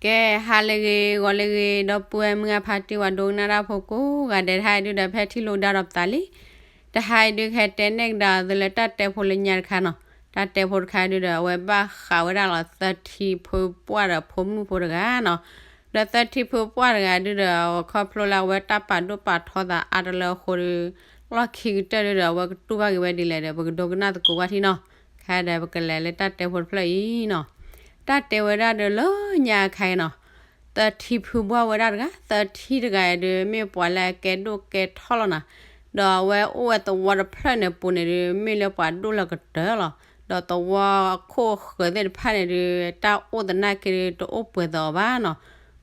ကဲ ဟါလၢအဂ့ၤ ဂီၤလၢအဂ့ၤ ဒီပုၢ်ဝဲၢ်မုၢ်အဖါတံၢ် ပှၤဒိကနၣ်တၢ်ဖိကိးဂၤဒဲး တဟါအံၤဒုဒီး ဖဲထံၣ်လိာ်ကဒါဒီးပသးလံ. တဟါအံၤဒု ကဟဲတဲနဲၣ်ကဒါအီၤသုလၢတၢ်တဲဖိလၢညါတခါနီၤ. တၢ်တဲဖိတခါဒုဒီး အဝဲဘၣ်ဃးဝဲဒၣ်လီၤ သၢထံဖုပှၢ်ဒီးဖိမုၣ်ဖိတဂၤနီၤ. ဒီးသၢထံဖုပှၢ်တဂၤဒုဒီး ခီဖျိလၢအဝဲတၢ်ပာ်ဒိၣ်ပာ်ထီသးအါတလၢအဃိဒီး လီၢ်ခံကတၢၢ်ဒုဒီး အဝဲကတူၢ်ဘၣ်က့ၤဝဲဒ်လဲၣ်ဒီး ပကဒိကနၣ်သကိးဝဲထံနီၤ. ခဲဒီးပကလဲၤလၢတၢ်တဲဖိတဖျၢၣ်အံၤနီၤ. တၢ်တဲဝဲဒၣ်ဒီးလၢညါအခါအံၤနီၤ, သၢထံဖုဘှၢ်ဝဲဒၣ်တဂၤ, သၢထံတဂၤအံၤဒု မ့ၢ်ပှၤလၢအကဲဒိၣ်ကဲထီလီၤနီၤ. ဒီးအဝဲအိၣ်ဝဲသဝီတဖျၢၣ်န့ၣ်ပူၤန့ၣ်ဒု မ့ၢ်လၢပှၤဒိၣ်လၢကတၢၢ်လီၤ. ဒီးသဝီအခိၣ်အဃၢၤသ့ၣ်တဖၣ်န့ၣ်ဒု တၢ်အိၣ်သနာ်က့ဒု တအိၣ်ပှဲၤသးအီၤဘၣ်နီၤ.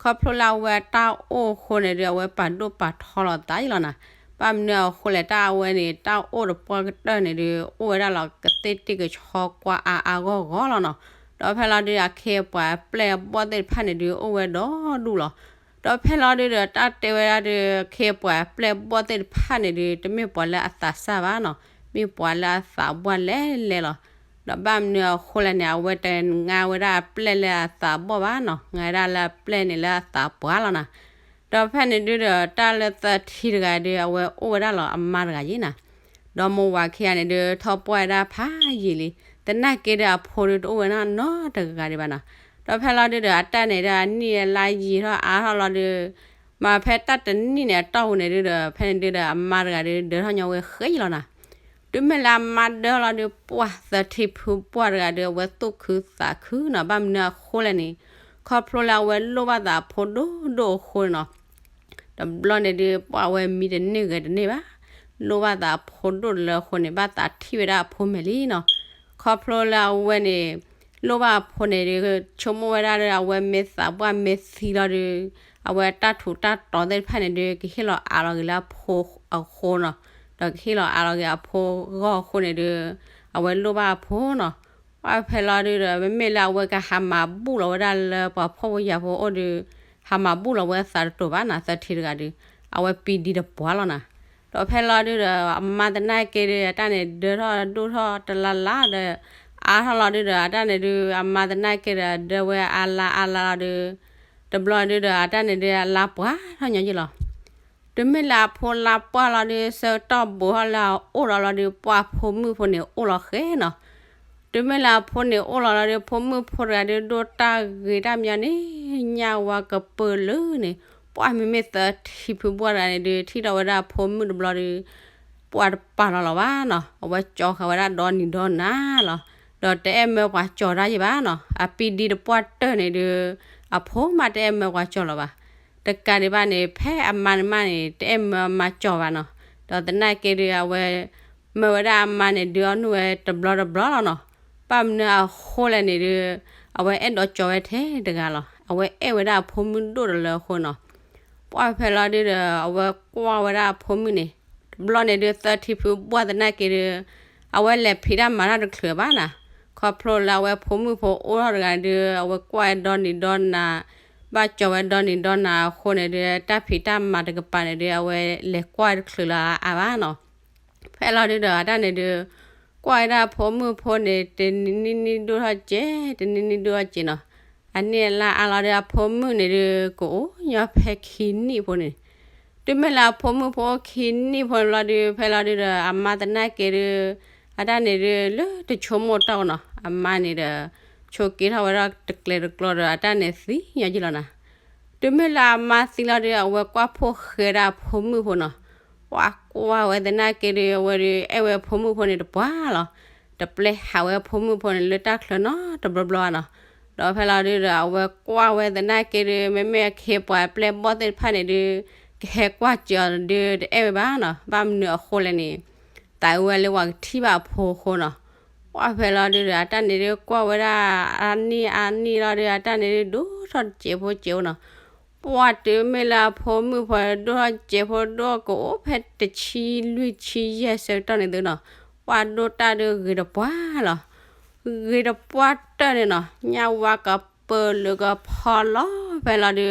ခီဖျိလၢအဝဲတၢ်အိၣ်အဃိန့ၣ်ဒု အဝဲပာ်ဒိၣ်ပာ်ထီလီၤသးအံၤလီၤနီၤ. ဘၣ်မနုၤအဃိလဲၣ် တၢ်အဝဲန့ၣ် တၢ်အိၣ်တပှၢ်ကတၢၢ်န့ၣ်ဒု အိၣ်ဝဲဒၣ်လီၤကသ့ၣ်တ့ၢ်ကဆီကွၢ်အါအါဂီၢ်ဂီၢ်လီၤနီၤ. ဒီးဖဲလီၤဒု အခ့အပှၤပျဲၢ်အဘီၣ်သ့ၣ်တဖၣ်န့ၣ်ဒု အိၣ်ဝဲဒီဒူၣ်လီၤ. ဒီးဖဲလီၤဒုဒီး တၢ်တဲဝဲဒၣ်ဒု အခ့အပှၤပျဲၢ်အဘီၣ်သ့ၣ်တဖၣ်န့ၣ်ဒု တမ့ၢ်ပှၤလၢအသးစၢ်ဘၣ်နီၤ, မ့ၢ်ပှၤလၢအသးဘီၣ်လဲၣ်လဲၣ်လီၤ. ဒီးဘၣ်မနုၤအဃိလဲၣ်န့ၣ် အဝဲတငါဝဲဒၣ်အပျဲၢ်လၢအသးဘီၣ်ဘၣ်နီၤ, ငါဝဲဒၣ်လၢအပျဲၢ်န့ၣ်လၢအသးပှၢ်လီၤနီၤ. ဒီးဖဲန့ၣ်ဒုဒီး တၢ်လၢသၢထံတဂၤဒု အဝဲအိၣ်ဝဲဒၣ်လီၤအမါတဂၤယံၤနီၤ. ဒီးမိၢ်ဝၤခံဂၤန့ၣ်ဒု ထီၣ်ပှၢ်ဝဲဒၣ်ဖးယံာ်လံ, သနာ်က့ဒီးအဖိဒုတအိၣ်ဝဲဒၣ်နီတဂၤဒံးဘၣ်နီၤ. ဒီးဖဲလီၤဒုဒီး အတၢ်န့ၣ်ဒီး အနံၣ်အလါယံာ်ထီၣ်အါထီၣ်လီၤဒု, မ့ၢ်ဖဲတၢ်တနံၣ်န့ၣ်အတီၢ်ပူၤန့ၣ်ဒုဒီး ဖဲန့ၣ်ဒုဒီး အမါတဂၤဒု ဒၢထီၣ်ညီဝဲဃဲလီၤနီၤ. တုၤမ့ၢ်လၢအမါဒၢလီၤဒု ပှၢ်သၢထံဖုပှၢ်တဂၤဒု အဝဲသူၣ်ခုသးခုနီၤ, ဘၣ်မနုၤအဃိလဲၣ်န့ၣ် ခီဖျိလၢအဝဲလိၣ်ဘၣ်သးအဖိဒိၣ်ဒိၣ်အဃိန့ၣ်နီၤ. တဘျီန့ၣ်ဒု ပှၢ်ဝဲမံတန့ၢ်ဂဲၤတန့ၢ်ဘၣ်, လိၣ်ဘၣ်သးအဖိဒိၣ်တလၢအဃိန့ၣ် ဘၣ်သးထံၣ်ဝဲဒၣ်အဖိမဲာ်လံနီၤ. ခီဖျိလၢအဝဲန့ၣ် လိၣ်ဘၣ်အဖိန့ၣ်ဒု ဆိကမိၣ်ဝဲဒၣ်လၢ အဝဲမ့ၢ်သးပှၢ်မ့ၢ်သံလီၤဒု အဝဲတၢ်ထူးတၢ်တီၤသ့ၣ်တဖၣ်န့ၣ်ဒု ကဟ့ၣ်လီၤအါလီၤက့ၤလၢအဖိအဃိနီၤ, ဒီးကဟ့ၣ်လီၤအါလီၤက့ၤအဖိဂီၢ်အဃိန့ၣ်ဒု အဝဲလိၣ်ဘၣ်အဖိနီၤ. ပှၢ်ဖဲလီၤဒုဒီး မ့မ့ၢ်လၢအဝဲကဟးမၤဘူၣ်လီၤဝဲဒၣ်လၢပှၤဖှီၣ်ဖိယာ်ဖိအိၣ်ဒု ဟးမၤဘူၣ်လီၤဝဲသးတတိၤဘၣ်နီၤ, သၢထံတဂၤဒု အဝဲပံဒံတပှၢ်လီၤနီၤ. ဒီးဖဲလီၤဒုဒီး အမါသနာ်က့ဒု အတၢ်န့ၣ်ဒၢထီၣ်ဒိၣ်ထီၣ်တလါလါဒီး အါထီၣ်လီၤဒုဒီး အတၢ်န့ၣ်ဒု အမါသနာ်က့ဒီး ဒၢဝဲအါလါအါလါလီၤဒု တဘျီဒုဒီး အတၢ်န့ၣ်ဒု အလါပှၢ်ထီၣ်ညီယံၤလီၤ. တုၤမ့ၢ်လၢအဖိလါပှၢ်လီၤဒု ဆၢကတီၢ်ဘူးထီၣ်လၢအအိၣ်ဒီးလီၤဒု ပှၢ်ဖိမုၣ်ဖိန့ၣ် အိၣ်လီၤဃဲနီၤ. တုၤမ့ၢ်လၢအဖိန့ၣ်အိၣ်လီၤလီၤဒု ဖိမုၣ်ဖိတဂၤဒု ဒိၣ်တၢ်ဂ့ၤတၢ်မညီန့ၣ် ညၣ်ဝါကပၢၢ်လၢန့ၣ် ပှၢ်မ့မ့ၢ်သၢထံဖုဘှၢ်တဂၤန့ၣ်ဒု ထံၣ်ထီၣ်ဝဲဒၣ်အဖိမုၣ်တဘျီဒု ပှၢ်တပာ်လီၤလီၤဘၣ်နီၤ, အဝဲကၠီဃာ်ဝဲဒၣ်ဒီနံၤဒီနၤလီၤ. ဒီးတအဲၣ်မၢပှၤကၠီတၢ်ယံၤဘၣ်နီၤ, အပံဒံတပှၢ်တၢၢ်န့ၣ်ဒု အဖိမးတအဲၣ်မၢပှၤကၠီလီၤဘၣ်. တကးဒံးဘၣ်န့ၣ် ဖဲအမါန့ၣ်မးန့ၣ် တအဲၣ်မၢအမါကၠီဘၣ်နီၤ. ဒီးသနာ်က့ဒု အဝဲ မၢဝဲဒၣ်အမါန့ၣ်ဒု အီၣ်နုၢ်ဝဲတဘျီတဘျီလီၤနီၤ. ဘၣ်မနုၤအဃိလဲၣ်န့ၣ်ဒု အဝဲအဲၣ်ဒိးကၠီဝဲထဲတဂၤလီၤ. အဝဲအဲၣ်ဝဲဒၣ်အဖိမုၣ်ဒိၣ်တလၢအဃိနီၤ. ပှၢ်ဖဲလီၤဒုဒီး အဝဲကွၢ်ဝဲဒၣ်အဖိမုၣ်န့ၣ် တဘျီန့ၣ်ဒု သၢထံဖုဘှၢ်သနာ်က့ဒု အဝဲလဲၤဖံးတၢ်မၤတၢ်တချုးဘၣ်နီၤ. ခီဖျိလၢအဝဲဖိမုၣ်ဖိအိၣ်ထီၣ်တဂၤဒု အဝဲကွၢ်ဒီနံၤဒီနၤ ဘၣ်ကၠီဝဲဒီနံၤဒီနၤအဃိန့ၣ်ဒု တၢ်ဖံးတၢ်မၤတကပၤန့ၣ်ဒု အဝဲလဲၤကွၢ်တချုးလၢအါအါဘၣ်နီၤ. ဖဲလီၤဒုဒီး အတၢ်န့ၣ်ဒု ကွၢ်ဝဲဒၣ်အဖိမုၣ်ဖိန့ၣ် တနံၤနံၤဒိၣ်ထီၣ်စဲး တနံၤနံၤဒိၣ်ထီၣ်စဲးနီၤ. အနံၣ်အလါအါလီၤဒု အဖိမုၣ်န့ၣ်ဒု ကအိၣ်ညီဖဲခံနံၣ်ဖိန့ၣ်. တုၤမ့ၢ်လၢအဖိမုၣ်ဖိအိၣ်ခံနံၣ်ဖိန့ၣ်လီၤဒု ဖဲလီၤဒုဒီး အမါသနာ်က့ဒု အတၢ်န့ၣ်ဒု လၢတဆိကမိၣ်တီၢ်နီၤ. အမါန့ၣ်ဒီး ဆိးက့ထီၣ်ဝဲဒၣ်တကျဲၤတကျိၤဒီး အတၢ်န့ၣ်သံညီယံၤလီၤနီၤ. တုၤမ့ၢ်လၢအမါသံလီၤဒု အဝဲကွၢ်ဖှိၣ်ဃဲဒၣ်အဖိမုၣ်ဖိနီၤ. ပှၢ်ကွၢ်ဝဲသနာ်က့ဒု အဝဲဒု အဲၣ်ဝဲအဖိမုၣ်ဖိန့ၣ်တပှၢ်လီၤ. တပျဲဟးဝဲအဖိမုၣ်ဖိန့ၣ် လၢတၢ်ချၢနီတဘျီဘျီဘၣ်နီၤ. ဒီးဖဲလီၤဒုဒီး အဝဲကွၢ်ဝဲသနာ်က့ဒု မ့မ့ၢ်အခ့အပှၤအပျဲၢ်အဘီၣ်သ့ၣ်တဖၣ်န့ၣ်ဒု ကဟဲကွၢ်စၢၤအီၤဒု တအဲၣ်ဝဲဘၣ်နီၤ. ဘၣ်မနုၤအဃိလဲၣ်န့ၣ် သးအုးဝဲလၢပှၤကထံၣ်ဘၣ်အဖိအဃိနီၤ. ပှၢ်ဖဲလီၤဒုဒီး အတၢ်န့ၣ်ဒု ကွၢ်ဝဲဒၣ်အနံၣ်အါနံၣ်လီၤဒု အတၢ်န့ၣ်ဒု ဒိၣ်ထီၣ်စဲးဖိစဲးဖိနီၤ. ပှၢ်တုၤမ့ၢ်လၢအဖိမုၣ်ဖိဒိၣ်ထီၣ်စဲးဖိဒိၣ်ကအိၣ်ဖဲတဆံလွံၢ်ဆံယဲၢ်ဆၢကတီၢ်န့ၣ်သုနီၤ. ပှၢ်ဒိၣ်တၢ်ဒုဂ့ၤတပှၢ်လီၤ. ဂ့ၤတပှၢ်တၢၢ်န့ၣ်နီၤ ညၣ်ဝါကပၢၢ်လၢကဖီလီၤ. ဖဲလီၤဒု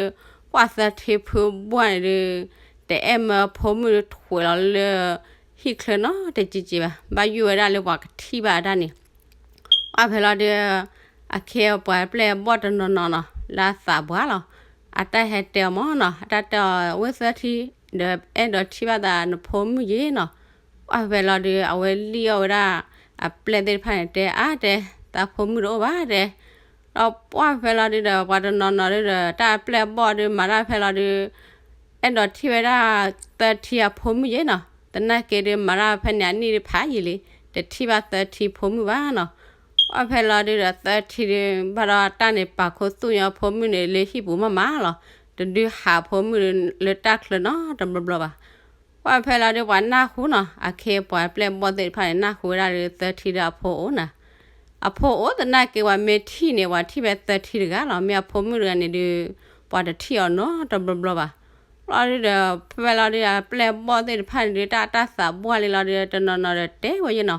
ပှၢ်သၢထံဖုဘှၢ်န့ၣ်ဒု တအဲၣ်မၢဖိမုၣ်ဒုထွဲးလီၤလၢ ဟံၣ်ချၢနီတစဲးစဲးဘၣ်. ဘၣ်ယိၣ်ဝဲဒၣ်လၢပှၤကထံၣ်ဘၣ်အတၢ်န့ၣ် ပှၢ်ဖဲလီၤဒု အခ့အပှၤအပျဲၢ်အဘီၣ်တနီၤနီၤနီၤ လၢသးပှၢ်လီၤ. အတၢ်ဟဲတဲအီၤမၢ်နီၤ, အတၢ်တဲအီၤ ဝ့ၢ်သၢထံ ဒီးအဲၣ်ဒိးထံၣ်ဘၣ်သးနဖိမုၣ်ယ့နီၤ. ပှၢ်ဖဲလီၤဒုး အဝဲလံၣ်အီၣ်ဝဲဒၣ် အပျဲၢ်သ့ၣ်တဖၣ်န့ၣ် တဲအါတဲ, သးဖိမုၣ်တအိၣ်ဘၣ်တဲ. ဒီးပှၢ်ဖဲလီၤဒုးဒီး ပှၤတနီၤနီၤဒုးဒီး တၢ်အပျဲၢ်အဘီၣ်ဒုးမၤတၢ်ဖဲလီၤဒုး အဲၣ်ဒိးထံၣ်ဝဲဒၣ် သၢထံအဖိမုၣ်ယ့နီၤ. သနာ်က့ဒုး မၤတၢ်ဖဲန့ၣ်အနံၣ်ဒုးဖးယံာ်လံ, တထံၣ်ဘၣ်သၢထံဖိမုၣ်ဘၣ်နီၤ. ပှၢ်ဖဲလီၤဒုးဒီး သၢထံဒုး ဘၣ်ဒီးတၢ်န့ၣ် ပာ်ခူသူၣ်ညီအဖိမုၣ်န့ၣ် လၢဟံၣ်ပူၤမးမးလီၤ. တဒုးဟးအဖိမုၣ်လၢတၢ်ချၢနီတဘျီဘျီဘၣ်. ပှၢ်ဖဲလီၤဒုး ပှၤနၢ်ဟူနီၤ, အခ့အပှၤပျဲၢ်ဘီၣ်သ့ၣ်တဖၣ်န့ၣ် နၢ်ဟူဝဲဒၣ်ဒုး သၢထံဒုးအဖိအိၣ်နၤ. အဖိအိၣ်သနာ်က့ ပှၤမ့ၢ်ထံၣ်န့ၣ် ပှၤထံၣ်ဖဲသၢထံတဂၤလီၤ. မ့ၢ်အဖိမုၣ်တဂၤန့ၣ်ဒုး ပှၤတထံၣ်အီၤနီတဘျီဘျီဘၣ်. လီၤဒုးဒီး ဖဲလီၤဒုး အပျဲၢ်ဘီၣ်သ့ၣ်တဖၣ်န့ၣ်ဒုး တၢ်အတၢ်သးပှၢ်လံလီၤဒုး တနီၤနီၤဒီးတဲဝဲယ့နီၤ.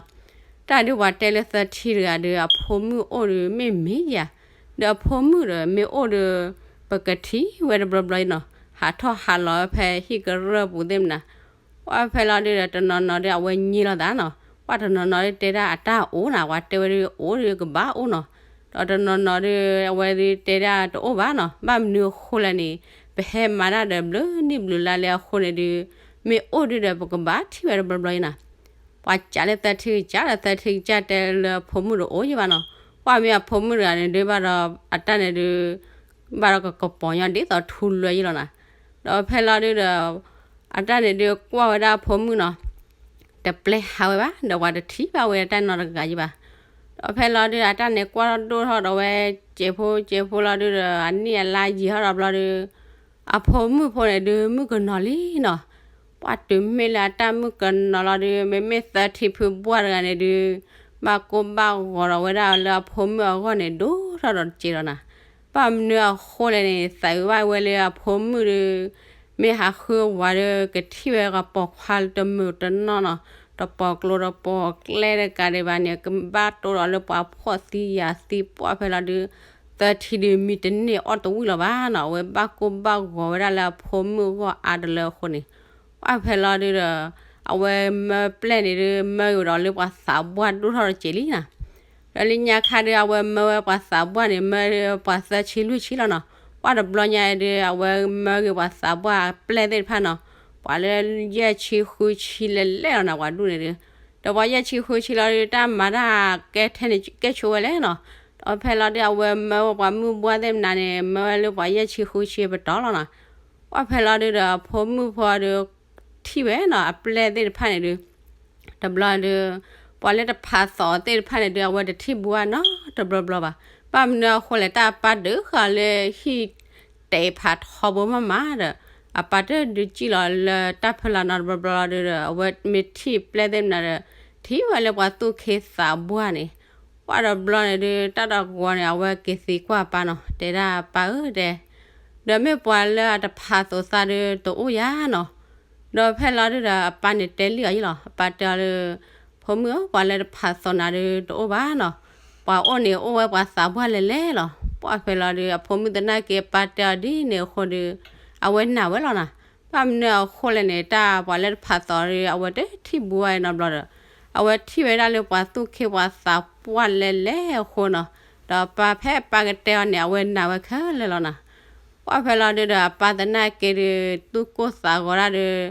တၢ်ဒုးပှၤတဲလၢသၢထံတဂၤဒုး အဖိမုၣ်အိၣ်ဒုး မ့ၢ်မ့ၢ်ယၤ, ဒီးအဖိမုၣ်ဒီး မ့ၢ်အိၣ်ဒုး ပကထံၣ်ဝဲတဘျီဘျီယ့နီၤ. ဟးထီၣ်ဟးလီၤဝဲဖဲဟံၣ်ကရၢၢ်ပူၤသ့ၣ်မနၤ. ပှၢ်ဖဲလီၤဒုးဒီး တနီၤနီၤဒုး အဝဲညံလီၤသးနီၤ. ပှၢ်တနီၤနီၤဒုးတဲဒၣ်အတၢ်အိၣ်နၤ, ပှၤတဲဝဲဒုးအိၣ်ဒုးကဘၣ်အိၣ်နီၤ. ဒီးတနီၤနီၤဒုး အဝဲဒုးတဲဒၣ်တအိၣ်ဘၣ်နီၤ. ဘၣ်မနုၤအဃိလဲၣ်န့ၣ် ပဟဲမၤတၢ်ဒီးဘျုးနံၣ်ဘျုးလါလၢအဃိန့ၣ်ဒုး မ့ၢ်အိၣ်ဒုးဒီးပကဘၣ်ထံၣ်ဝဲတဘျီဘျီယ့နီၤ. ပှၤကးလၢသၢထံကစၢ်ဒီး သၢထံကစၢ်တဲလၢအဖိမုၣ်တအိၣ်ယ့ဘၣ်နီၤ. ပှၢ်မ့ၢ်အဖိမုၣ်တဂၤန့ၣ်ဒုး ဘၣ်ဒီးအတၢ်န့ၣ်ဒုး ဘၣ်ဒီးကကပီၤညီဒ်သိးထူလွဲယ့လီၤနၤ. ဒီးဖဲလီၤဒုးဒီး အတၢ်န့ၣ်ဒုးကွၢ်ဝဲဒၣ်အဖိမုၣ်နီၤ, တပျဲဟးဝဲဘၣ်, ဒီးပှၤတထံၣ်ဘၣ်ဝဲတၢ်နီတဂၤယ့ဘၣ်. ဒီးဖဲလီၤဒုး အတၢ်န့ၣ်ကွၢ်ထီၣ်ဒိၣ်ထီၣ်ဒီးဝဲ စဲးဖိစဲးဖိလီၤဒုးဒီး အနံၣ်အလါယံာ်ထီၣ်ဒီးဘျီဒုး အဖိမုၣ်ဖိန့ၣ်ဒုး မုၣ်ကနီၤလံနီၤ. ပှၢ်တုၤမ့ၢ်လၢအတၢ်မုၣ်ကနီၤလီၤဒုး မ့မ့ၢ်သၢထံဖုဘှၢ်တဂၤန့ၣ်ဒုး ဘၣ်ကိၢ်ဘၣ်ဂီၤဒီးဝဲဒၣ်လၢအဖိမုၣ်အဂီၢ်န့ၣ် ဒိၣ်ထီၣ်ဒီးတစဲးလီၤနၤ. ဘၣ်မနုၤအဃိလဲၣ်န့ၣ် သးအုးဘၣ်ဝဲလၢအဖိမုၣ်ဒုး မ့ၢ်ဟးဃုဝၤဒီး ကထံၣ်ဝဲကပိာ်ခွါတမုာ်တနီၢ်နီၤ, တပိာ်ကျိၤတပိာ်ကျဲတကးဒံးဘၣ်န့ၣ် ကဘၣ်တိၢ်ဒီးလၢပှၤဖှီၣ်သံယာ်သံ ပှၢ်ဖဲလီၤဒုး သၢထံဒုးမံတန့ၢ်အီၣ်တဝံၣ်လီၤဘၣ်နီၤ. အဝဲဘၣ်ကိၢ်ဘၣ်ဂီၤဝဲဒၣ်လၢအဖိမုၣ်အဂီၢ်အါတလၢအဃိန့ၣ် ပှၢ်ဖဲလီၤဒုးဒီး အဝဲမၢပျဲၢ်န့ၣ်ဒုး မၢက့ၤဒီးလၢပှၤသးပှၢ်ဒိၣ်ထီၣ်တစဲးလံနီၤ. ဒီးလၢညါခါဒုး အဝဲမၢဝဲပှၤသးပှၢ်န့ၣ် မၢပှၤသၢဆံလွံၢ်ဆံလီၤနီၤ. ပှၢ်တဘျီညါဒုး အဝဲမၢက့ၤပှၤသးပှၢ်အပျဲၢ်သ့ၣ်တဖၣ်နီၤ, ပှၤလၢယဲၢ်ဆံဃုဆံလဲၣ်လဲၣ်လီၤနီၤ ပှၤဒူၣ်န့ၣ်ဒုး. ဒီးပှၤယဲၢ်ဆံဃုဆံလီၤဒုး တၢ်မၤတၢ်ကဲထဲန့ၣ် ကဲဆိဝဲလဲၣ်နီၤ. ဒီးဖဲလီၤဒုး အဝဲမၢဝဲပှၤမုၢ်ဘှၢ်သ့ၣ်မနၤန့ၣ် မၢဝဲလၢပှၤယဲၢ်ဆံဃုဆံပတီၢ်လီၤနီၤ. ပှၢ်ဖဲလီၤဒုးဒီး အဖိမုၣ်ဖိဒုး ထံၣ်ဝဲနီၤ အပျဲၢ်သ့ၣ်တဖၣ်န့ၣ်ဒုး တဘျီဒုး ပှၤလၢတဖးသိးသ့ၣ်တဖၣ်န့ၣ်ဒုး အဝဲတထံၣ်ဘူးဘၣ်နီတဘျီဘျီဘၣ်. ဘၣ်မနုၤအဃိလဲၣ် တၢ်အပၢ်ဒုးဃာ်လၢဟံၣ်တဲာ်ဖးထီဘိမးမးဒီး အပၢ်တဒုးစံၣ်လီၤလၢတၢ်ဖီလာ်နီတဘျီဘျီဒုးဒီး အဝဲမ့ၢ်ထံၣ်ပျဲၢ်သ့ၣ်မနၤဒီး ထံၣ်ဝဲလၢပှၤသူၣ်ခ့သးပှၢ်န့ၣ် ပှၢ်တဘျီန့ၣ်ဒုး တၢ်တဂီၤန့ၣ် အဝဲက့ၤသံကွၢ်အပၢ်နီၤ တဲဒၣ်အပၢ်ဧၢတဲ ဒီးမ့ၢ်ပှၤလၢအတဖးသိးသးဒုးတအိၣ်ဧါနီၤ. ဒီးဖဲလီၤဒုးဒီး အပၢ်န့ၣ်တဲလံအီၤယံလီၤ. အပၢ်တဲအီၤလၢ ဖိမုၣ်ဧၢ ပှၤလၢတဖးသိးနၤဒုးတအိၣ်ဘၣ်နီၤ. ပှၤအိၣ်န့ၣ်အိၣ်ဝဲပှၤသးပှၢ်လဲၤလဲၤလီၤ. ပှၢ်ဖဲလီၤဒုး အဖိမုၣ်သနာ်က့ အပၢ်တဲအီၤဒ်န့ၣ်အဃိဒုး အဝဲနာ်ဝဲလီၤနီၤ. ဘၣ်မနုၤအဃိလဲၣ်န့ၣ် တၢ်ပှၤလၢတဖးသိးဒုး အဝဲတထံၣ်ဘူးဘၣ်နီတဘျီဒီး အဝဲထံၣ်ဝဲဒၣ်လၢပှၤသူၣ်ခ့ပှၤသးပှၢ်လဲၤလဲၤအဃိနီၤ. ဒီးအပၢ်ဖဲအပၢ်ကတဲအီၤန့ၣ် အဝဲနာ်ဝဲခဲလၢာ်လီၤနီၤ. ပှၢ်ဖဲလီၤဒုးဒီး အပၢ်သနာ်က့ဒုး သူၣ်ကိၢ်သးဂီၤဒၣ်ဒုး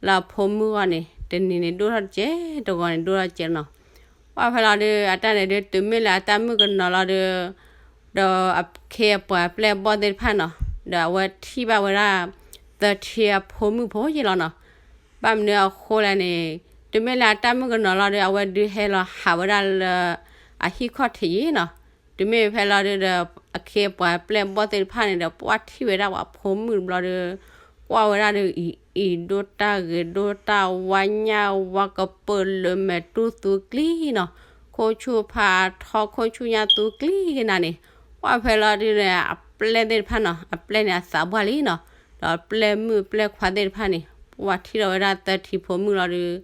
လၢအဖိမုၣ်ဂီၢ်န့ၣ် တနံၤန့ၣ်ဒိၣ်ထီၣ်တကဲး တဂီၤန့ၣ်ဒိၣ်ထီၣ်တကဲးနီၤ. ပှၢ်ဖဲလီၤဒုး အတၢ်န့ၣ်ဒုး တုၤမ့ၢ်လၢအတၢ်မုၣ်ကနီၤလီၤဒုး ဒီးအခ့အပှၤပျဲၢ်ဘီၣ်သ့ၣ်တဖၣ်နီၤ ဒီးအဝဲထံၣ်ဘၣ်ဝဲဒၣ် သၢထံအဖိမုၣ်ဖိယ့လီၤနီၤ. ဘၣ်မနုၤအဃိလဲၣ်န့ၣ် တုၤမ့ၢ်လၢအတၢ်မုၣ်ကနီၤလီၤဒုး အဝဲဒုးဟဲလီၤဟးဝဲဒၣ်လၢ အဟံၣ်ခီၣ်ထံးယ့နီၤ. တုၤမ့ၢ်ဖဲလီၤဒုးဒီး အခ့အပှၤပျဲၢ်ဘီၣ်သ့ၣ်တဖၣ်န့ၣ်ဒီး ပှၢ်ထံၣ်ဝဲဒၣ်ပှၤဖိမုၣ်တဘျီဒုး ကွၢ်ဝဲဒၣ်ဒုး အံၤအံၤ ဒိၣ်တၢ်ဂ့ၤဒိၣ်တၢ်ဝါ ညၣ်ဝါကပၢၢ်လၢမဲာ်တူၢ်သူကျံနီၤ, ခိၣ်ဆူၣ်ဖးထီ ခိၣ်ဆူၣ်ညၣ်သူကျံကနၤန့ၣ်, ပှၢ်ဖဲလီၤဒုးဒီး အပျဲၢ်သ့ၣ်တဖၣ်နီၤ အပျဲၢ်န့ၣ်အသးပှၢ်လံနီၤ, ဒီးပျဲၢ်မုၣ်ပျဲၢ်ခွါသ့ၣ်တဖၣ်န့ၣ် ပှၢ်ထံၣ်ထီၣ်ဝဲဒၣ်သၢထံဖိမုၣ်လီၤဒုး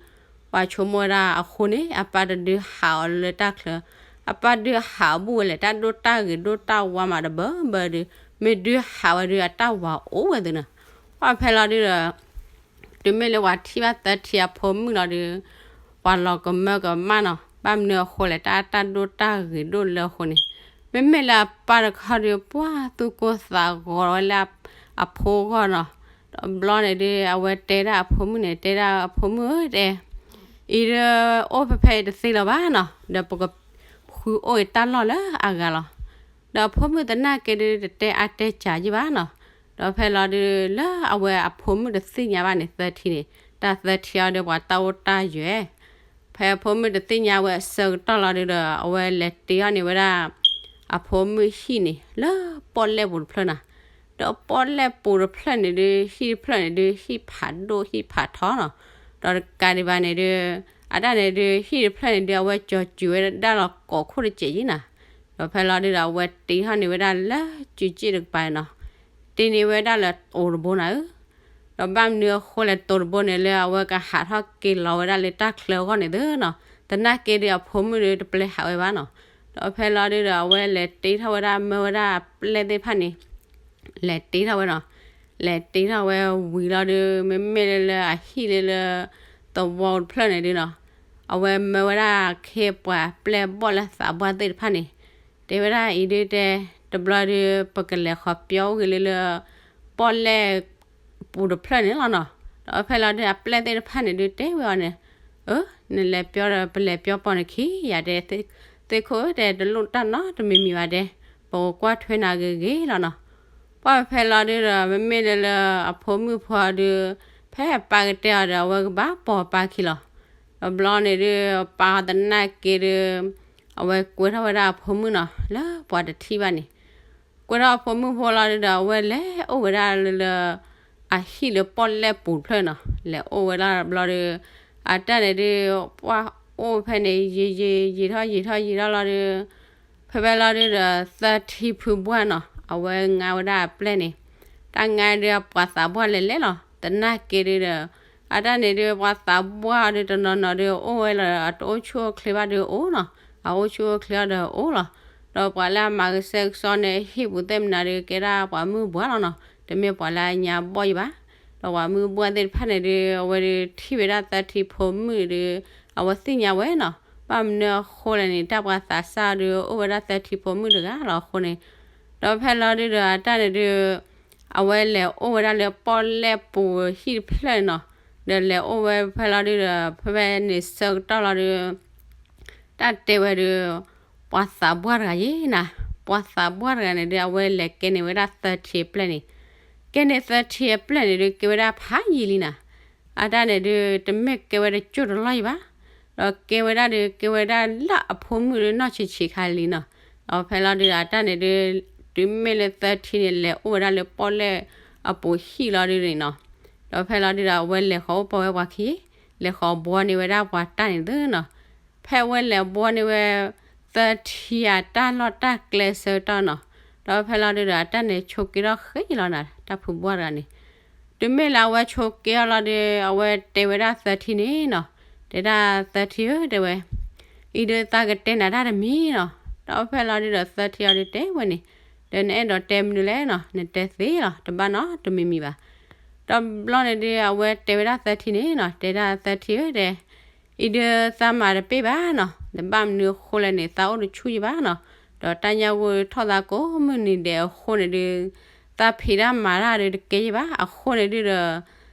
ပှၤဆိကမိၣ်ဝဲဒၣ်အဃိန့ၣ် အပၢ်တဒုးဟးအီၤလၢတၢ်ချၢ, အပၢ်ဒုးဟးအီၤဘူၣ်ဝဲလဲၣ် တၢ်ဒိၣ်တၢ်ဂ့ၤဒိၣ်တၢ်ဝါမးတဘၢဘၢဒုး မ့ၢ်ဒုးဟးဝဲဒုးအတၢ်ဝၤအိၣ်ဝဲသုနီၤ, ပှၢ်ဖဲလီၤဒုးဒီး တုၤမ့ၢ်လၢပှၤထံၣ်ဘၣ်သၢထံအဖိမုၣ်လီၤဒုး ပှၤလီၤကမၢကမၣ်နီၤ, ဘၣ်မနုၤအဃိလဲၣ် တၢ်တၢ်ဒိၣ်တၢ်ဂ့ၤဒိၣ်လၢအဃိန့ၣ်, မ့မ့ၢ်လၢအပၢ်တခီဒီး ပှၢ်သူၣ်ကိၢ်သးဂီၤဝဲလၢအဖိအဂီၢ်နီၤ. တဘျီန့ၣ်ဒုး အဝဲတဲဒၣ်အဖိမုၣ်န့ၣ် တဲဒၣ်အဖိမုၣ်ဧၢ တဲ, အံၤဒုး အိၣ်ဖဲဖဲအံၤတသ့လၢၤဘၣ်နီၤ, ဒီးပကဃုအိၣ်အံၤတၢ်လီၢ်လၢအဂၤလီၤ. ဒီးအဖိမုၣ်သနာ်က့ဒုး တတဲအါတဲစှၤယံၢ်ဘၣ်နီၤ. ဒီးဖဲလီၤဒုး လၢအဝဲအဖိမုၣ်တသ့ၣ်ညါဘၣ်န့ၣ် သၢထံန့ၣ်, တၢ်သၢထံအံၤဒီးပှၤတၢ်အိၣ်တၢ်ယၢၤ ဖဲအဖိမုၣ်တသ့ၣ်ညါဝဲအဆၢကတီၢ်လီၤဒုးဒီး အဝဲလဲၤတ့ထီၣ်န့ၢ်ဝဲဒၣ် အဖိမုၣ်ဟံၣ်န့ၣ် လၢပီၣ်လဲၣ်ပူၤတဖျၢၣ်နီၤ. ဒီးပီၣ်လဲၣ်ပူၤတဖျၢၣ်န့ၣ်ဒုး ဟံၣ်တဖျၢၣ်န့ၣ်ဒုး ဟံၣ်ဖးဒိၣ်ဟံၣ်ဖးထီနီၤ. ဒီးတကးဒံးဘၣ်န့ၣ်ဒုး အတၢ်န့ၣ်ဒုး ဟံၣ်တဖျၢၣ်န့ၣ်ဒုး အဝဲကၠီၤစူၤဝဲဒၣ်လီၤကိးခိၣ်တစဲးယံၢ်နီၤ. ဒီးဖဲလီၤဒုးဒီး အဝဲတ့ထီၣ်န့ၢ်ဝဲဒၣ်လၢစုစ့ၣ်တကပၤနီၤ. တ့န့ၢ်ဝဲဒၣ်လၢတိၤတဘိနီၤဧၢ. ဒီးဘၣ်မနုၤအဃိလဲၣ် တိၤတဘိန့ၣ်လၢအဝဲကဟးထီၣ်က့ၤလီၤဝဲဒၣ်လၢတၢ်ချၢအဂီၢ်န့ၣ်သ့နီၤ. သနာ်က့ဒုးအဖိမုၣ်ဒုးတပျဲဟးဝဲဘၣ်နီၤ. ဒီးဖဲလီၤဒုးဒီး အဝဲလဲၤတ့ထီၣ်ဝဲဒၣ် မၢဝဲဒၣ်အပျဲၢ်သ့ၣ်တဖၣ်န့ၣ် လဲၤတ့ထီၣ်ဝဲနီၤ. လဲၤတ့ထီၣ်ဝဲဝံၤလီၤဒုး မ့မ့ၢ်လၢလၢအဟံၣ်လၢလၢ သဝီတဖျၢၣ်န့ၣ်ဒုးနီၤ, အဝဲမၢဝဲဒၣ်ခ့ပှၤပျဲၢ်ဘီၣ်လၢသးပှၢ်သ့ၣ်တဖၣ်န့ၣ် တဲဝဲဒၣ်အံၤဒုးတဲ, တဘျီဒုး ပကလဲၤဃီၤပၠီအိၣ်ဂ့ၤလၢလၢ ပီၣ်လဲၣ်ပူၤတဖျၢၣ်န့ၣ်လီၤနီၤ. ဒီးဖဲလီၤဒုး အပျဲၢ်သ့ၣ်တဖၣ်န့ၣ်ဒုးတဲဝဲအီၤန့ၣ်, အၢ နလဲၤပၠီဒီး ပလဲၤပၠီပိာ်နခံယၤတဲ, သ့ၣ်ခိၣ်ဧၢတဲ တလိၣ်တၢ်နီတမံၤမံၤဘၣ်တဲ, ပကကွၢ်ထွဲနၤဂ့ၤဂ့ၤလီၤနီၤ. ပှၢ်ဖဲလီၤဒုးဒီး မ့မ့ၢ်လၢလၢအဖိမုၣ်ဖိဒုး ဖဲအပၢ်ကတဲအီၤဒီး အဝဲကဘၣ်ပိာ်အပၢ်ခံလီၤ. ဒီးဘျီန့ၣ်ဒုး ပၢ်အီၤသနာ်က့ဒုး အဝဲကွဲထီၣ်ဝဲဒၣ်အဖိမုၣ်နီၤ လၢပှၤတထံၣ်ဘၣ်န့ၣ် ကွဲထီၣ်အဖိမုၣ်ဖိလီၤဒုးဒီး အဝဲလဲၤအိၣ်ဝဲဒၣ်လၢလၢ အဟံၣ်လၢပီၣ်လဲၣ်ပူၤတဖျၢၣ်နီၤ. လဲၤအိၣ်ဝဲဒၣ်ဘျီဒုး အတၢ်န့ၣ်ဒုး ပှၢ်အိၣ်ဖဲန့ၣ် ယံာ်ယံာ်ယံာ်ထီၣ်ယံာ်ထီၣ်ယံာ်ထီၣ်လီၤဒုး ဖဲဖဲလီၤဒုးဒီး သၢထံဖုဘှၢ်နီၤ အဝဲငါဝဲဒၣ်အပျဲၢ်န့ၣ် တၢ်ငါဒုးပှၤသးပှၢ်လဲၤလဲၤလီၤ. သနာ်က့ဒုးဒီး အတၢ်န့ၣ်ဒုး ပှၤသးပှၢ်အီၤဒုးတနီၤနီၤဒုးအိၣ်ဝဲလီၤ အတအိၣ်ဆူၣ်အိၣ်ချ့ဘၣ်ဒုးအိၣ်နီၤ, အအိၣ်ဆူၣ်အိၣ်ချ့အီၤဒီးအိၣ်လီၤ. ဒီးပှၤလၢအမၤကစဲကစီန့ၣ် ဟံၣ်ပူၤသ့ၣ်မနုၤဒုး ကဲဒၣ်ပှၤမုၢ်ပှၢ်လီၤနီၤ, တမ့ၢ်ပှၤလၢအညါဘီၣ်ယံၤဘၣ်. ဒီးပှၤမုၢ်ပှၢ်သ့ၣ်တဖၣ်န့ၣ်ဒုး အဝဲဒုးထံၣ်ဝဲဒၣ်သၢထံဖိမုၣ်ဒုး အဝဲသ့ၣ်ညါဝဲနီၤ, ဘၣ်မနုၤအဃိလဲၣ်န့ၣ် တၢ်ပှၤသးစၢ်ဒုး အိၣ်ဝဲဒၣ်သၢထံဖိမုၣ်တဂၤလီၤအဃိန့ၣ်, ဒီးဖဲလီၤဒုးဒီးအတၢ်န့ၣ်ဒုး အဝဲလဲၤအိၣ်ဝဲဒၣ်လၢပီၣ်လဲၣ်ပူၤဟံၣ်တဖျၢၣ်န့ၣ်နီၤ, ဒီးလဲၤအိၣ်ဝဲဖဲလီၤဒုးဒီး ဖဲဖဲန့ၣ်ဆၢကတီၢ်လီၤဒုး တၢ်တဲဝဲဒုး ပှၤသးပှၢ်တဂၤယံၤနၤ, ပှၤသးပှၢ်တဂၤန့ၣ်ဒုး အဝဲလဲၤကဲန့ၢ်ဝဲဒၣ်သၢထံအပျဲၢ်န့ၣ်, ကဲန့ၢ်သၢထံအပျဲၢ်န့ၣ်ဒုး ကဲဝဲဒၣ်ဖးယံာ်လံနၤ, အတၢ်န့ၣ်ဒုး တမ့ၢ်ကဲဝဲတကၠိၢ်တလီၢ်ယံၤဘၣ်, ဒီးကဲဝဲဒၣ်ဒုး ကဲဝဲဒၣ်လၢအဖိမုၣ်ဒုးနီၢ်ဆံးဆံးခါလံနီၤ, ဒီးဖဲလီၤဒုးဒီးအတၢ်န့ၣ်ဒုး တုၤမ့ၢ်လၢသၢထံန့ၣ် လဲၤအိၣ်ဝဲဒၣ်လၢပီၣ်လဲၣ်အပူၤဟံၣ်လီၤဒုးန့ၣ်နီၤ, ဒီးဖဲလီၤဒုးဒီး အဝဲလဲၤဃီၤအိၣ်ပီၢ်ဝဲပှၤခံ, လဲၤဃီၤဘှီန့ၢ်ဝဲဒၣ်ပှၤတၢ်န့ၣ်သ့နီၤ, ဖဲအဝဲလဲၤဘှီန့ၢ်ဝဲ သၢထံအတၢ်လီၢ်တၢ်ကျဲဆၢကတီၢ်နီၤ, ဒီးဖဲလီၤဒုးဒီး အတၢ်န့ၣ်ဆိးက့ထီၣ်ဃ့လီၤနၤ တၢ်ဖုဘှၢ်တဂၤန့ၣ်, တုၤမ့ၢ်လၢအဝဲဆိးက့အီၤလီၤဒုး အဝဲတဲဝဲဒၣ်သၢထံန့ၣ်နီၤ, တဲဒၣ်သၢထံဧၢ တဲဝဲ, အံၤဒုးသးကတဲနၤတၢ်တမံၤနီၤ, ဒီးဖဲလီၤဒုးဒီးသၢထံအီၤဒုးတဲဝဲန့ၣ်, ဒီးနအဲၣ်ဒိးတဲမနုၤလဲၣ်နီၤ, နတဲသ့လီၤ တဘၣ်နီတမံၤမံၤဘၣ်. ဒီးဘျီန့ၣ်ဒုး အဝဲတဲဝဲဒၣ်သၢထံန့ၣ်နီၤ, တဲဒၣ်သၢထံဧၢ တဲ အံၤဒုးသးမၤတပ့ၢ်ဘၣ်နီၤ, နဘၣ်မနုၤအဃိလဲၣ်န့ၣ် သးအိၣ်တဆူၣ်ယံၤဘၣ်နီၤ, ဒီးတၢ်ညၣ်ဂိၢ်ထီၣ်သးကိးမုၢ်နံၤဒဲးအဃိန့ၣ်ဒုး သးဖံးတၢ်မၤတၢ်ဒုးတကဲယံၤဘၣ်, အဃိန့ၣ်ဒုးဒီး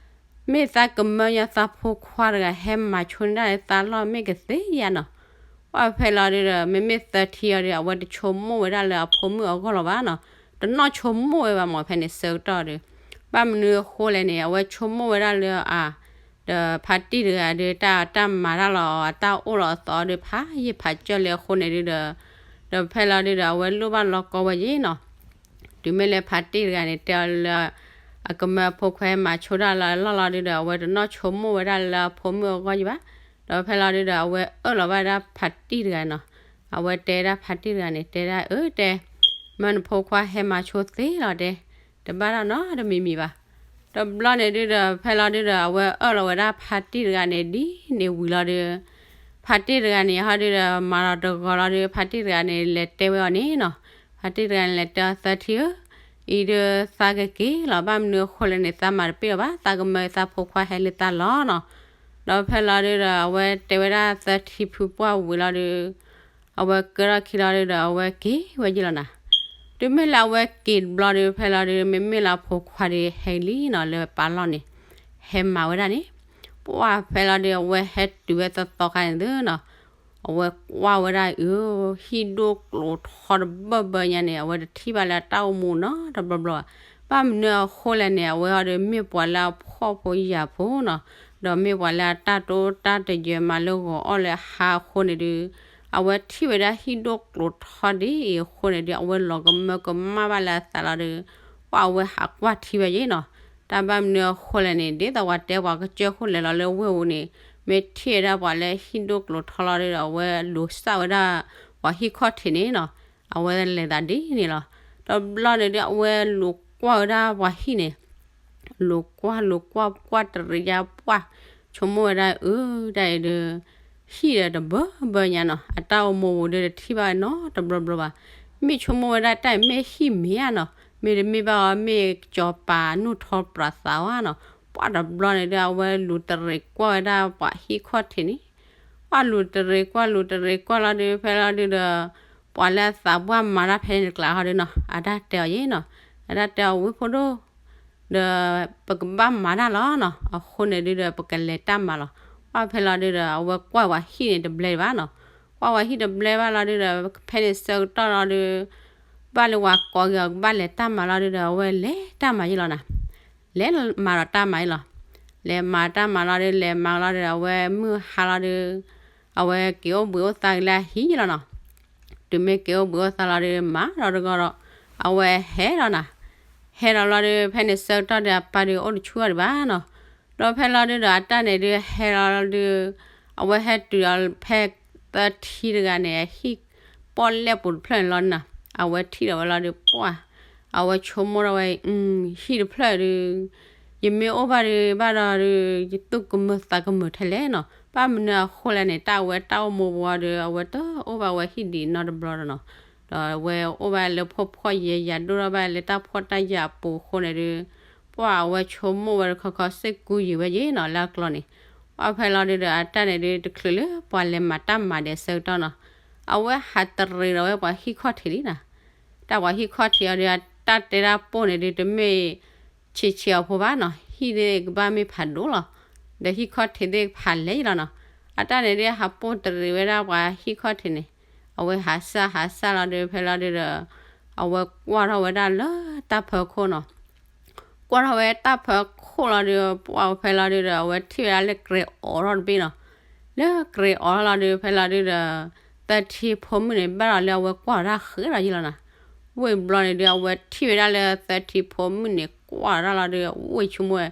မ့ၢ်သးကမၢယါသးဖိခွါတဂၤဟဲမၤဆိန့ၢ်ဒၣ်လၢသးလီၢ်မ့ၢ်ကသ့ဧါနီၤ, ပှၢ်ဖဲလီၤဒုးဒီး မ့မ့ၢ်သၢထံအီၤဒုး အဝဲတဆိကမိၣ်ဝဲဒၣ်လၢအဖိမုၣ်အဂီၢ်လီၤဘၣ်နီၤ, တနီၢ်ဆိကမိၣ်ဝဲဘၣ်မး ဖဲန့ၣ်ဆၢကတီၢ်ဒုး, ဘၣ်မနုၤအဃိလဲၣ်န့ၣ် အဝဲဆိကမိၣ်ဝဲဒၣ်လၢအ ဒီးဖါတံၢ်တဂၤဒုး တၢ် တၢ်မၤတၢ်လီၤ အတၢ်အိၣ်လီၤအသီဒုး ဖးယံာ်ဖးကၢၢ်လံအဃိန့ၣ်ဒုးဒီး, ဒီးဖဲလီၤဒုးဒီး အဝဲလိၣ်ဘၣ်လီၤကီဝဲယံၤနီၤ, တုၤမ့ၢ်လၢဖါတံၢ်တဂၤန့ၣ် တဲအီၤလၢ အကမၢအဖိခွါဟဲမၤဆိတၢ်လၢအလီၢ်လီၤဒုးဒီး အဝဲတနီၢ်ဆိကမိၣ်ဝဲဒၣ်လၢအဖိမုၣ်အဂီၢ်ယံၤဘၣ်, ဒီးဖဲလီၤဒုးဒီး အဝဲအၢၣ်လီၤဘၣ်ဒၣ်ဖါတံၢ်တဂၤနီၤ, အဝဲတဲဒၣ်ဖါတံၢ်တဂၤန့ၣ် တဲဒၣ်အၢတဲ မၢနဖိခွါဟဲမၤဆိသ့လီၤတဲ, တဘၣ်တၢ်နီတမံၤမံၤဘၣ်. ဒီးဘျီန့ၣ်ဒုးဒီး ဖဲလီၤဒုးဒီး အဝဲအၢၣ်လီၤဝဲဒၣ်ဖါတံၢ်တဂၤန့ၣ် ဒ်န့ၣ်ဝံၤလီၤဒုး, ဖါတံၢ်တဂၤန့ၣ် ဟီဒုးဒီး မၤလီၤတဂီၤလီၤဒုး ဖါတံၢ်တဂၤန့ၣ် လဲၤတဲဝဲအီၤန့ၣ်နီၤ, ဖါတံၢ်တဂၤန့ၣ် လဲၤတဲအီၤသၢထံဧၢ, အံၤဒုးသးကက့ၤလီၤ ဘၣ်မနုၤအဃိလဲၣ်န့ၣ် သးမၤတပ့ၢ်လီၤဘၣ်, သးကမၢသးဖိခွါဟဲလၢသးလီၤနီၤ. ဒီးဖဲလီၤဒုးဒီး အဝဲတဲဝဲဒၣ်သၢထံဖုပှၢ်ဝံၤလီၤဒုး အဝဲကၢထီၣ်ခံလီၤဒုဒီး အဝဲက့ၤဝဲယ့ၢ်လီၤနၤ. တုၤမ့ၢ်လၢအဝဲက့ၤတဘျီဒီး ဖဲလီၤဒု မ့မ့ၢ်လၢအဖိခွါဒီးဟဲလံနီၤ လၢပာ်လီၢ်န့ၣ် ဟဲမၤဝဲဒၣ်န့ၣ်, ပှၢ်ဖဲလီၤဒု အဝဲဟဲတုၤဝဲသီသီခါန့ၣ်သုနီၤ, အဝဲကွၢ်ဝဲဒၣ်အု ဟံၣ်ဒိၣ်ကျိၤထီတဘၢဘၢညါန့ၣ် အဝဲတထံၣ်ဘၣ်လၢအတၢ်အိၣ်မူနီတဘျီဘျီဘၣ်. ဘၣ်မနုၤအဃိလဲၣ်န့ၣ် အဝဲအီၤဒီးမ့ၢ်ပှၤလၢအဖှီၣ်ဖိယာ်ဖိနီၤ, ဒီးမ့ၢ်ပှၤလၢအတၢ်တိတၢ်တယၢၤမၤလၢဂီၤအီၣ်လၢဟါအဃိန့ၣ်ဒု အဝဲထံၣ်ဝဲဒၣ်ဟံၣ်ဒိၣ်ကျိၤထီဒ်အံၤအဃိန့ၣ်ဒု အဝဲလီၤကမၢကမၣ်ဘၣ်လၢအသးလီၤဒီး ပှၢ်အဝဲဟးကွၢ်ထံဝဲယ့ၢ်နီၤ. တၢ်ဘၣ်မနုၤအဃိလဲၣ်န့ၣ် ဒ်သိးပှၤတဲပှၤကစၢၢ်ခိၣ်လဲၤလီၤလၢဝ့ၢ်ပူၤန့ၣ် မ့ၢ်ထံၣ်ဝဲဒၣ်ပှၤလၢဟံၣ်ဒိၣ်ကျိၤထီလီၤဒီး အဝဲလူၤစၢ်ဝဲဒၣ်ပှၤဟံၣ်ခီၣ်ထံးန့ၣ်နီၤ, အဝဲလဲၤသးဒ်န့ၣ်လီၤ. တဘျီန့ၣ်ဒု အဝဲလူၤကွၢ်ဝဲဒၣ်ပှၤဟံၣ်န့ၣ် လူၤကွၢ်လူၤကွၢ်ကွၢ်တရံးယါပှၢ်, ဆိကမိၣ်ဝဲဒၣ်အု တၢ်အံၤဒု ဟံၣ်ဒီးတဘၢဘၢညါနီၤ, အတၢ်အိၣ်မူပူၤဒုတထံၣ်ဘၣ်နီတဘျီဘျီဘၣ်. မ့ၢ်ဆိကမိၣ်ဝဲဒၣ်တၢ်အံၤမ့ၢ်ဟံၣ်မ့ၢ်ဧါနီၤ, မ့တမ့ၢ်ဘၣ်အီၤ မ့ၢ်ကၠီၤပၤနူၢ်ထီပြးသးဧါနီၤ. ပှၢ်တဘျီန့ၣ်ဒု အဝဲလူၤတရံးကွၢ်ဝဲဒၣ်ပှၤဟံၣ်ခီၣ်ထံးန့ၣ် ပှၢ်လူၤတရံးကွၢ်လူၤတရံးကွၢ်လီၤဒု ဖဲလီၤဒုဒီး ပှၤလၢအသးပှၢ်မၤတၢ်ဖဲန့ၣ်တကျါဟီဒုနီၤ အတၢ်တဲအီၤယ့ၢ်နီၤ, အတၢ်တဲအီၤဝ့ၢ်ဖိဒိၣ် ဒီးပကဘၣ်မၤတၢ်လီၤနီၤ, အဃိန့ၣ်ဒုဒီး ပကလဲၤတၢ်မၤလီၤ. ပှၢ်ဖဲလီၤဒုဒီး အဝဲကွၢ်ပှၤဟံၣ်န့ၣ်တဘျဲဘၣ်နီၤ, ကွၢ်ပှၤဟံၣ်တဘျဲဘၣ်လီၤဒုဒီး ဖဲန့ၣ်ဆၢကတီၢ်လီၤဒု ဘၣ်လၢပှၤကိးက့ၤအီၤကဘၣ်လဲၤတၢ်မၤလီၤဒုဒီး အဝဲလဲၤတၢ်မၤယ့ၢ်လီၤနၤ လဲၤမၤဒီးတၢ်မၤအံၤလီၤ. လဲၤမၤတၢ်မၤလီၤဒီး လဲၤမၤလီၤဒီး အဝဲမုၢ်ဟါလီၤဒီး အဝဲက့ၤအိၣ်ဘှံးအိၣ်သါက့ၤလၢအဟံၣ်လီၤနီၤ. တုၤမ့ၢ်က့ၤအိၣ်ဘှံးအိၣ်သါလီၤဒီး မၤဒီးတဂီၢ်ဒီး အဝဲဟဲလီၤနၤ. ဟဲလီၤလီၤဒီး ဖဲန့ၣ်ဆၢကတီၢ်ဒီး အပၢ်ဒီးအိၣ်တဆူၣ်အီၤဒံးဘၣ်နီၤ. ဒီးဖဲလီၤဒုဒီး အတၢ်န့ၣ်ဒုးဟဲလီၤလီၤဒုး အဝဲဟဲတုၤဒီးဖဲသၢထံတဂၤန့ၣ် အဟံၣ်ပီၣ်လဲၣ်ပူၤတဖျၢၣ်န့ၣ်လီၤနၤ. အဝဲထံၣ်ဒီးဝဲလီၤဒုး ပှၢ် အဝဲဆိကမိၣ်ထီၣ်ဝဲ ဟံၣ်တဖျၢၣ်ဒုး ယမ့ၢ်အိၣ်ဘၣ်ဒုး ဘၣ်ဒီးဒုး ယသူၣ်ကမုာ်သးကမုာ်ထဲလဲၣ်နီၤ. ဘၣ်မနုၤအဃိလဲၣ်န့ၣ် တၢ်အဝဲတၢ်အိၣ်မူပူၤအီၤဒီး အဝဲတအိၣ်ဘၣ်ဝဲဟံၣ်ဒံးနီတဘျီဒီးနီၤ. ဒီးအဝဲအိၣ်ဘၣ်လၢဖှီၣ်ဖှီၣ်ယာ်ယာ် ဒိၣ်ထီၣ်ဘၣ်လၢတၢ်ဖှီၣ်တၢ်ယာ်အပူၤအဃိန့ၣ်ဒုး ပှၢ်အဝဲဆိကမိၣ်ဝဲတခီခီ စ့ၢ်ကူယံာ်ဝဲယ့ၢ်နီၤ လၢအကျီန့ၣ်. ပှၢ်ဖဲလီၤဒုးဒီး အတၢ်န့ၣ်ဒုး တချုးလၢပှၤလဲၤမၤတၢ်မၤဒဲးဆၢကတီၢ်နီၤ အဝဲဟးတရံးဒီးဝဲပှၤဟံၣ်ခီၣ်ထံးလံနၤ. တၢ်ပှၤဟံၣ်ခီၣ်ထံးအီၤဒီး အတၢ်တဲတၢ်ပိၢ်န့ၣ်ဒုး တမ့ၢ်ဆံးဆံးအီၤဖိဘၣ်နီၤ, ဟံၣ်သ့ၣ်ကဘၣ်မ့ၢ်ဖးဒိၣ်လီၤ. ဒီးဟံၣ်ခီၣ်ထံးသ့ၣ်ဖးလဲၢ်လီၤနီၤ. အတၢ်န့ၣ်ဒုး ဟးပိၢ်တရံးဝဲဒၣ်ပှၤဟံၣ်ခီၣ်ထံးန့ၣ်, အဝဲဟးစၢ်ဟးစၢ်လီၤဒုး ဖဲလီၤဒုးဒီး အဝဲကွၢ်ထီၣ်ဝဲဒၣ်လၢတၢ်ဖီခိၣ်နီၤ. ကွၢ်ထီၣ်ဝဲတၢ်ဖီခိၣ်လီၤဒုး ပှၢ်ဖဲလီၤဒုးဒီး အဝဲထံၣ်ဝဲဒၣ်လၢကြဲးအိးထီၣ်တဘ့ၣ်နီၤ. လၢကြဲးအိးထီၣ်လီၤဒုး ဖဲလီၤဒုးဒီး သၢထံဖိမုၣ်န့ၣ် ဘၣ်ဒီးလၢအဝဲကွၢ်ဝဲဒၣ်ဃဲဒီးယ့ၢ်လီၤနၤ. ဝံၤဘျီန့ၣ်ဒုး အဝဲထံၣ်ဝဲဒၣ်လၢသၢထံဖိမုၣ်န့ၣ် ကွၢ်ဝဲဒၣ်လီၤဒုး ဝံၤဆိကမိၣ်ဝဲ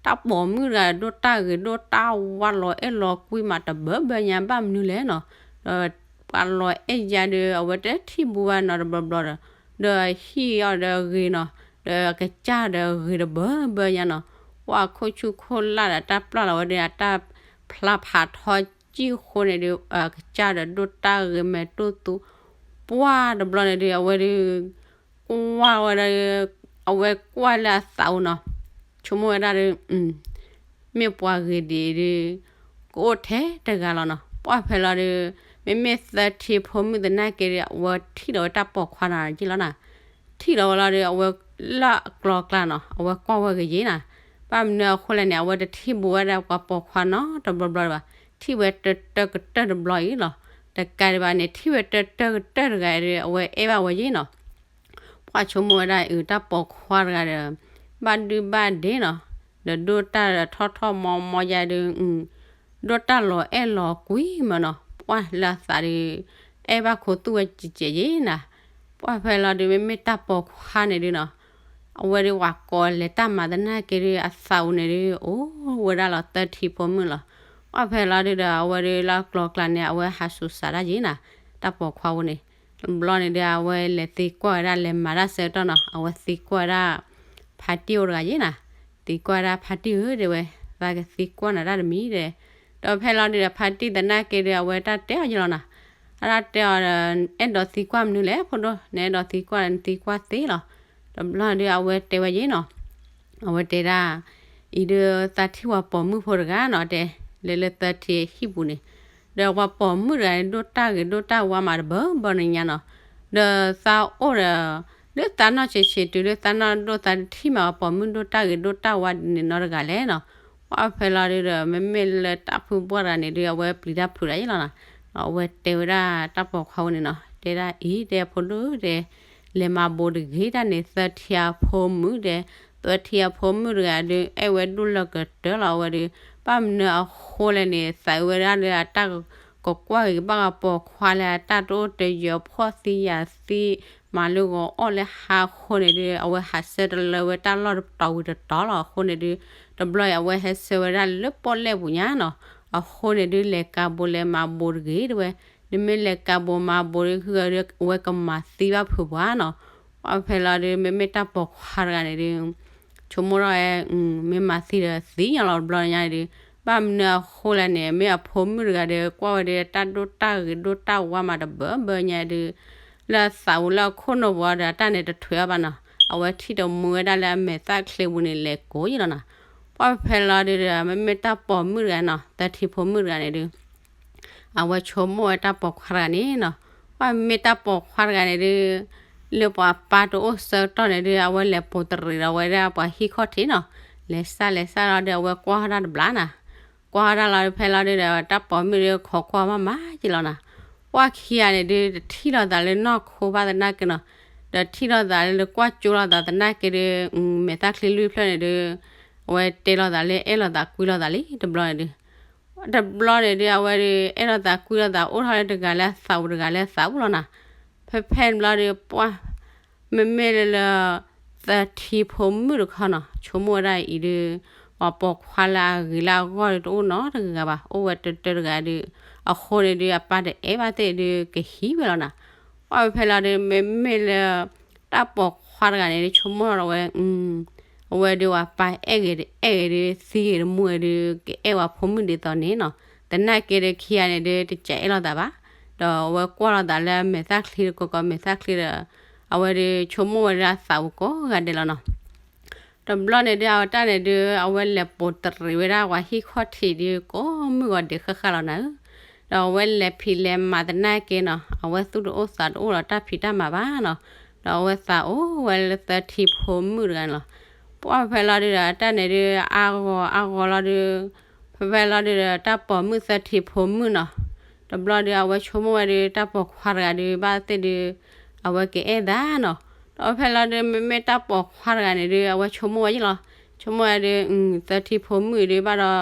တၢ်ပိာ်မုၣ်တဂၤ ဒိၣ်တၢ်ဂ့ၤဒိၣ်တၢ်ဝါလီၤအဲၣ်လီၤကွံမးတဘၢဘၢညါ ဘၣ်မနုၤလဲၣ်နီၤ. ဒီးပှၤလီၤအဲၣ်ယါဒုး အဝဲတထံၣ်ဘူးဘၣ်နီတဘျီဘျီဒီး ဒီးဟံၣ်အီၤဒီးဂ့ၤနီၤ, ဒီးကစၢ်ဒီးဂ့ၤတဘၢဘၢညါနီၤ. ပှၢ်ခိၣ်ဆူၣ်ခိၣ်လၢ်ဒီးတၢ်ပျၢ်လီၤဝဲဒၣ် တၢ်ဖျါဖးထီကံၢ်အဃိန့ၣ်ဒုး ကစၢ်ဒီးဒိၣ်တၢ်ဂ့ၤမဲာ်တူၢ်သူ, ပှၢ်တဘျီန့ၣ်ဒုး အဝဲဒုး ကွၢ်ဝဲဒၣ် အဝဲကွၢ်လၢအသးအိၣ်နီၤ, ဆိကမိၣ်ဝဲဒၣ်ဒုး မ့ၢ်ပှၤဂ့ၤဒံးဒုး ကအိၣ်ထဲတဂၤလီၤနီၤ. ပှၢ်ဖဲလီၤဒုး မ့မ့ၢ်သၢထံဖိမုၣ်သနာ်က့ဒုး အဝဲထံၣ်လီၤဝဲတၢ်ပိာ်ခွါနၤယ့ၢ်လီၤနၤ. ထံၣ်လီၤဝဲလီၤဒုး အဝဲလၢအကျီကျါနီၤ အဝဲကွၢ်ဝဲဂ့ၤယ့ၢ်နၤ. ဘၣ်မနုၤအဃိလဲၣ်န့ၣ် အဝဲတထံၣ်ဘူးဝဲဒၣ်ပှၤပိာ်ခွါနီတဘျီဘျီဒံးဘၣ်. ထံၣ်ဝဲတၢတၢကတၢၢ်တဘျီအံၤလီၤ. တကးဒံးဘၣ်န့ၣ် ထံၣ်ဝဲတၢတၢကတၢၢ်တဂၤဒုး အဝဲအဲၣ်ဘၣ်ဝဲယ့ၢ်နီၤ. ပှၢ်ဆိကမိၣ်ဝဲဒၣ်အုး တၢ်ပိာ်ခွါတဂၤဒီး ဘၣ်ဒုဘၣ်ဒ့နီၤ, ဒီးဒိၣ်တၢ်ထီၣ်ထီၣ်မီမီယါဒုး ဒိၣ်တၢ်လီၤအဲၣ်လီၤကွံမးနီၤ. ပှၢ်လၢအသးဒုး အဲၣ်ဘၣ်ခိသူၣ်ဝဲကဲးကဲးယ့ၢ်နၤ. ပှၢ်ဖဲလီၤဒုး မ့မ့ၢ်တၢ်ပိာ်ခွါန့ၣ်ဒုးနီၤ အဝဲဒုးဝၤကိးလဲၤတၢ်မၤသနာ်က့ဒုး အသးအိၣ်န့ၣ်ဒုး အိၣ်ဝဲဒၣ်လီၤသၢထံဖိမုၣ်လီၤ. ပှၢ်ဖဲလီၤဒုးဒီး အဝဲဒုးလၢကျီကျါန့ၣ် အဝဲဟးစူၤစးတၢ်ယ့ၢ်နၤ, တၢ်ပိာ်ခွါဝဲန့ၣ်. တဘျီန့ၣ်ဒုး အဝဲလဲၤသံကွၢ်ဝဲဒၣ် လဲၤမၤတၢ်ဆၢကတီၢ်နီၤ အဝဲသံကွၢ်ဝဲဒၣ် ဖါတံၢ်အိၣ်တဂၤယ့ၢ်နၤ. သံကွၢ်ဝဲဒၣ် ဖါတံၢ်ဧၢ တဲဝဲ, သးကသံကွၢ်နၤတၢ်တမံၤတဲ. ဒီးဖဲလီၤဒုးဒီး ဖါတံၢ်သနာ်က့ဒုး အဝဲတၢ်တဲအီၤယ့ၢ်လီၤနၤ. အတၢ်တဲအီၤဒီး အဲၣ်ဒိးသံကွၢ်မနုၤလဲၣ် ဖိဒိၣ်, နအဲၣ်ဒိးသံကွၢ်ဒီးနသံကွၢ်သ့လီၤ. တဘျီဒုး အဝဲတဲဝဲယ့ၢ်နီၤ အဝဲတဲဒၣ် အံၤဒုး သးထံၣ်ဝဲပိာ်မုၣ်ဖိတဂၤနီၤ တဲ, လၢလၢသၢထံဟံၣ်ပူၤန့ၣ်, ဒီးပှၤပိာ်မုၣ်တဂၤန့ၣ် ဒိၣ်တၢ်ဂ့ၤဒိၣ်တၢ်ဝါမးတဘၢဘၢနညါနီၤ. ဒီးသးအိၣ်ဒီး ဒုးသးနီၢ်ဆံးဆံးတုၤဒုးသးနီၢ်ဒိၣ်သးတထံၣ်မး ပှၤပိာ်မုၣ်ဒိၣ်တၢ်ဂ့ၤဒိၣ်တၢ်ဝါန့ၣ်နီတဂၤလဲၣ်နီၤ. ပှၢ်ဖဲလီၤဒုးဒီး မ့မ့ၢ်လၢတၢ်ဖုပှၢ်တဂၤန့ၣ်ဒုး အဝဲပျံၤတၢ်ဖုးတၢ်ယဲလီၤနီၤ. အဝဲတဲဝဲဒၣ်တၢ်ပိာ်ခွါဝဲန့ၣ်နီၤ, တဲဒၣ်အံၤ တဲအဖိဒိၣ် တဲ လဲၤမၤဘိးတဂ့ၤတၢ်န့ၣ် သၢထံအဖိမုၣ်တဲ, သၢထံအဖိမုၣ်တဂၤဒုး အဲၣ်ဝဲဒိၣ်လၢကတၢၢ်လီၤ အဝဲဒုး, ဘၣ်မနုၤအဃိလဲၣ်န့ၣ် သးဝဲဒၣ်လၢအတၢ်ကကွၢ်က့ၤကဘၣ်ပိာ်ခွါလၢအတၢ်တအိၣ်တယၢၤ ဖှီၣ်သံယာ်သံ မၤလၢဂီၤအီၣ်လၢဟါအဃိန့ၣ်ဒုး အဝဲဟးဆၢတလၢဝဲတၢ်လီၢ်တတီၤဝံၤတတီၤလီၤအဃိန့ၣ်ဒုး, တဘျီအံၤအဝဲဟဲဆၢဝဲဒၣ်လၢပီၣ်လဲၣ်ပူၤညါနီၤ. အဃိန့ၣ်ဒုး လဲၤကၤဘိးလဲၤမၤဘိးတဂ့ၤတဲဝဲ, နမ့ၢ်လဲၤကၤဘိးမၤဘိးဒုး ဟုၣ်အဝဲကမၤသံဘၣ်ဖုးပှၤနီၤ. ပှၢ်ဖဲလီၤဒုး မ့မ့ၢ်တၢ်ပိာ်ခွါတဂၤန့ၣ်ဒုး ဆိကမိၣ်ထီၣ်ဝဲ မ့ၢ်မၤသံဒီးသံညီလီၤတဘျီညါန့ၣ်ဒုး, ဘၣ်မနုၤအဃိလဲၣ်န့ၣ် မ့ၢ်အဖိမုၣ်တဂၤဒီး ကွၢ်ဝဲဒီးတၢ်ဒိၣ်တၢ်ဂ့ၤဒိၣ်တၢ်ဝါမးတဘၢဘၢညါဒုး, လၢအသးပူၤလၢအခိၣ်နူာ်ပူၤအီၤဒီး အတၢ်န့ၣ်တထွဲအီၤဘၣ်နီၤ. အဝဲထံၣ်တမူဝဲဒၣ်လၢအမဲာ်သၣ်ချ့ပူၤန့ၣ်လဲၤကိးယလီၤနီၤ. ပှၢ်ဖဲလီၤဒုးဒီး မ့မ့ၢ်တၢ်ပိာ်မုၣ်တဂၤနီၤ, သၢထံဖိမုၣ်တဂၤန့ၣ်ဒုး အဝဲဆိကမိၣ်ဝဲတၢ်ပိာ်ခွါတဂၤန့ၣ်နီၤ. ပှၢ်မ့ၢ်တၢ်ပိာ်ခွါတဂၤန့ၣ်ဒုး လၢပှၤပၢ်တအိၣ်ဆၢကတီၢ်န့ၣ်ဒုး အဝဲလဲၤပိာ်တရံးဒီးဝဲဒၣ်ပှၤဟံၣ်ခီၣ်ထံးနီၤ. လဲၤစၢ်လဲၤစၢ်လီၤဒုး အဝဲကွၢ်ထီၣ်တၢ်တဘျီနီၤ. ကွၢ်ထီၣ်တၢ်လီၤဒုး ဖဲလီၤဒုးဒီး တၢ်ပိာ်မုၣ်ဒုး ခိးကွၢ်မးမးက့လီၤနီၤ. ပှၢ်ခံဂၤန့ၣ်ဒုး တထံၣ်လိာ်သးလၢနီၢ်ခိဘၣ်သနာ်က့နီၤ. ဒီးထံၣ်လိာ်သးလၢကွၢ်ကၠိလိာ်သးသနာ်က့ဒုး မဲာ်သၣ်ချ့လွံၢ်ဖျၢၣ်န့ၣ်ဒုး အဝဲတဲလိာ်သးလၢအဲၣ်လိာ်သးကွံလိာ်သးလံတဘျီန့ၣ်ဒုး တဘျီန့ၣ်ဒုး အဝဲဒုး အဲၣ်လိာ်သးကွံလိာ်သး အိၣ်ထီၣ်လၢတဂၤလၢအသးပူၤတဂၤလၢအသးပူၤလီၤနီၤ. ဖဲဖဲန့ၣ်ဘျီဒုး ပှၢ် မ့မ့ၢ်လၢ သၢထံဖိမုၣ်တခီနီၤ ဆိကမိၣ်ဝဲဒၣ်အံၤဒုး ပှၤပိာ်ခွါလၢအဂ့ၤလၢအဂီၢ်ဒုး တအိၣ်နီတဂၤဘၣ် အိၣ်ဝဲတတၢတဂၤဒုး အဃိန့ၣ်ဒုး အပၢ်တအဲၣ်ဘၣ်သ့ၣ်ဒုး ကဟံးဝဲလီၤနီၤ. ပှၢ်ဖဲလီၤဒုး မ့မ့ၢ်လၢ တၢ်ပိာ်ခွါတဂၤန့ၣ်ဒုး ဆိကမိၣ်ထီၣ်ဝဲ အဝဲဒုးပှၤပၢ်အဲၣ်ဂ့ၤတအဲၣ်ဂ့ၤဒုး သံဂ့ၤတမူဂ့ၤဒုး ကအဲၣ်ဝဲဖိမုၣ်ဒ်သိးန့ၣ်နီၤ. သနာ်က့ဒုးခံဂၤန့ၣ်ဒုး တစဲးအဲၣ်လိာ်သးဘၣ်. ဒီးအဝဲကွၢ်လိာ်သးလၢအမဲာ်သၣ်ချ့တကိးကိးမဲာ်သၣ်ချ့ဒီး အဝဲဒုးဆိကမိၣ်ဝဲဒၣ်အသးပူၤကိးဂၤဒဲးလီၤနီၤ. တဘျီန့ၣ်ဒုး အဝဲတၢ်န့ၣ်ဒုး အဝဲလဲၤပိာ်တရံးဝဲဒၣ်ပှၤဟံၣ်ခီၣ်ထံးဒုး ကိးမုၢ်ဂီၤဒဲးဃၣ်ဃၣ်လီၤနၤဧၢ. ဒီးအဝဲလဲၤဖံးလဲၤမၤသနာ်က့နီၤ အဝဲသူၣ်တအိၣ်သးတအိၣ်ဒီးတၢ်ဖံးတၢ်မၤဘၣ်နီၤ. ဒီးအဝဲသးအိၣ်ဝဲလၢသၢထံဖိမုၣ်တဂၤန့ၣ်လီၤ. ပှၢ်ဖဲလီၤဒုးဒီး အတၢ်န့ၣ်ဒုး အါဂီၤအါဂီၤလီၤဒုး ဖဲဖဲလီၤဒုးဒီး တၢ်ပိာ်မုၣ်သၢထံဖိမုၣ်နီၤ. တဘျီဒုး အဝဲဆိကမိၣ်ဝဲဒုး တၢ်ပိာ်ခွါတဂၤဒုး ဘၣ်သ့ၣ်ဒုး အဝဲကအဲၣ်သးနီၤ. ဒီးဖဲလီၤဒုး မ့မ့ၢ်တၢ်ပိာ်ခွါတဂၤန့ၣ်ဒုး အဝဲဆိကမိၣ်ဝဲယ့ၣ်လီၤ. ဆိကမိၣ်ဝဲဒုး သၢထံဖိမုၣ်ဒုးဘၣ်ဒီး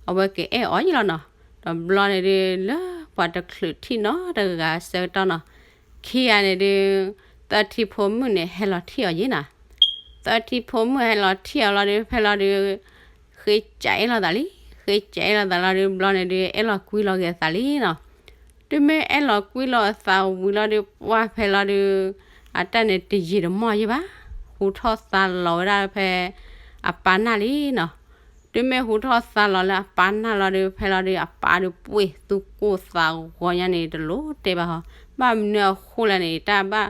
အဝဲကအဲၣ်အီၤယ့ၣ်လီၤနီၤ. တဘျီန့ၣ်ဒုး လၢပှၤတချုးထံၣ်နီတဂၤဆၢကတီၢ်နီၤ ခံဂၤန့ၣ်ဒုး သၢထံဖိမုၣ်န့ၣ် ဟဲလီၤထံၣ်အီၤယ့ၣ်နၤ. သၢထံဖိမုၣ်ဟဲလီၤထံၣ်အီၤလီၤဒုး ဖဲလီၤဒုး ဃ့စးအဲၣ်လိာ်သးလံ. ဃ့စးအဲၣ်လိာ်သးလီၤဒုး ဘျီန့ၣ်ဒုး အဲၣ်လီၤကွံလီၤက့ၤအသးလံနီၤ. တုၤမ့ၢ်အဲၣ်လီၤကွံလီၤအသးဝံၤလီၤဒုး ပှၢ်ဖဲလီၤဒုး အတၢ်န့ၣ်တယံာ်တမီၢ်ယ့ၣ်ဘၣ် ဟူထီၣ်သါလီၤဝဲဒၣ်ဖဲ အပၢ်နၢ်လံနီၤ. တုၤမ့ၢ်ဟူထီၣ်သါလီၤလၢအပၢ်နၢ်လီၤဒုး ဖဲလီၤဒုး အပၢ်ဒုးပှ့ၤသူၣ်ကိၢ်သးဂီၤညါန့ၣ် တလိၣ်တဲဘၣ်ဟီ. ဘၣ်မနုၤအဃိလဲၣ်န့ၣ် တၢ်ဘၣ်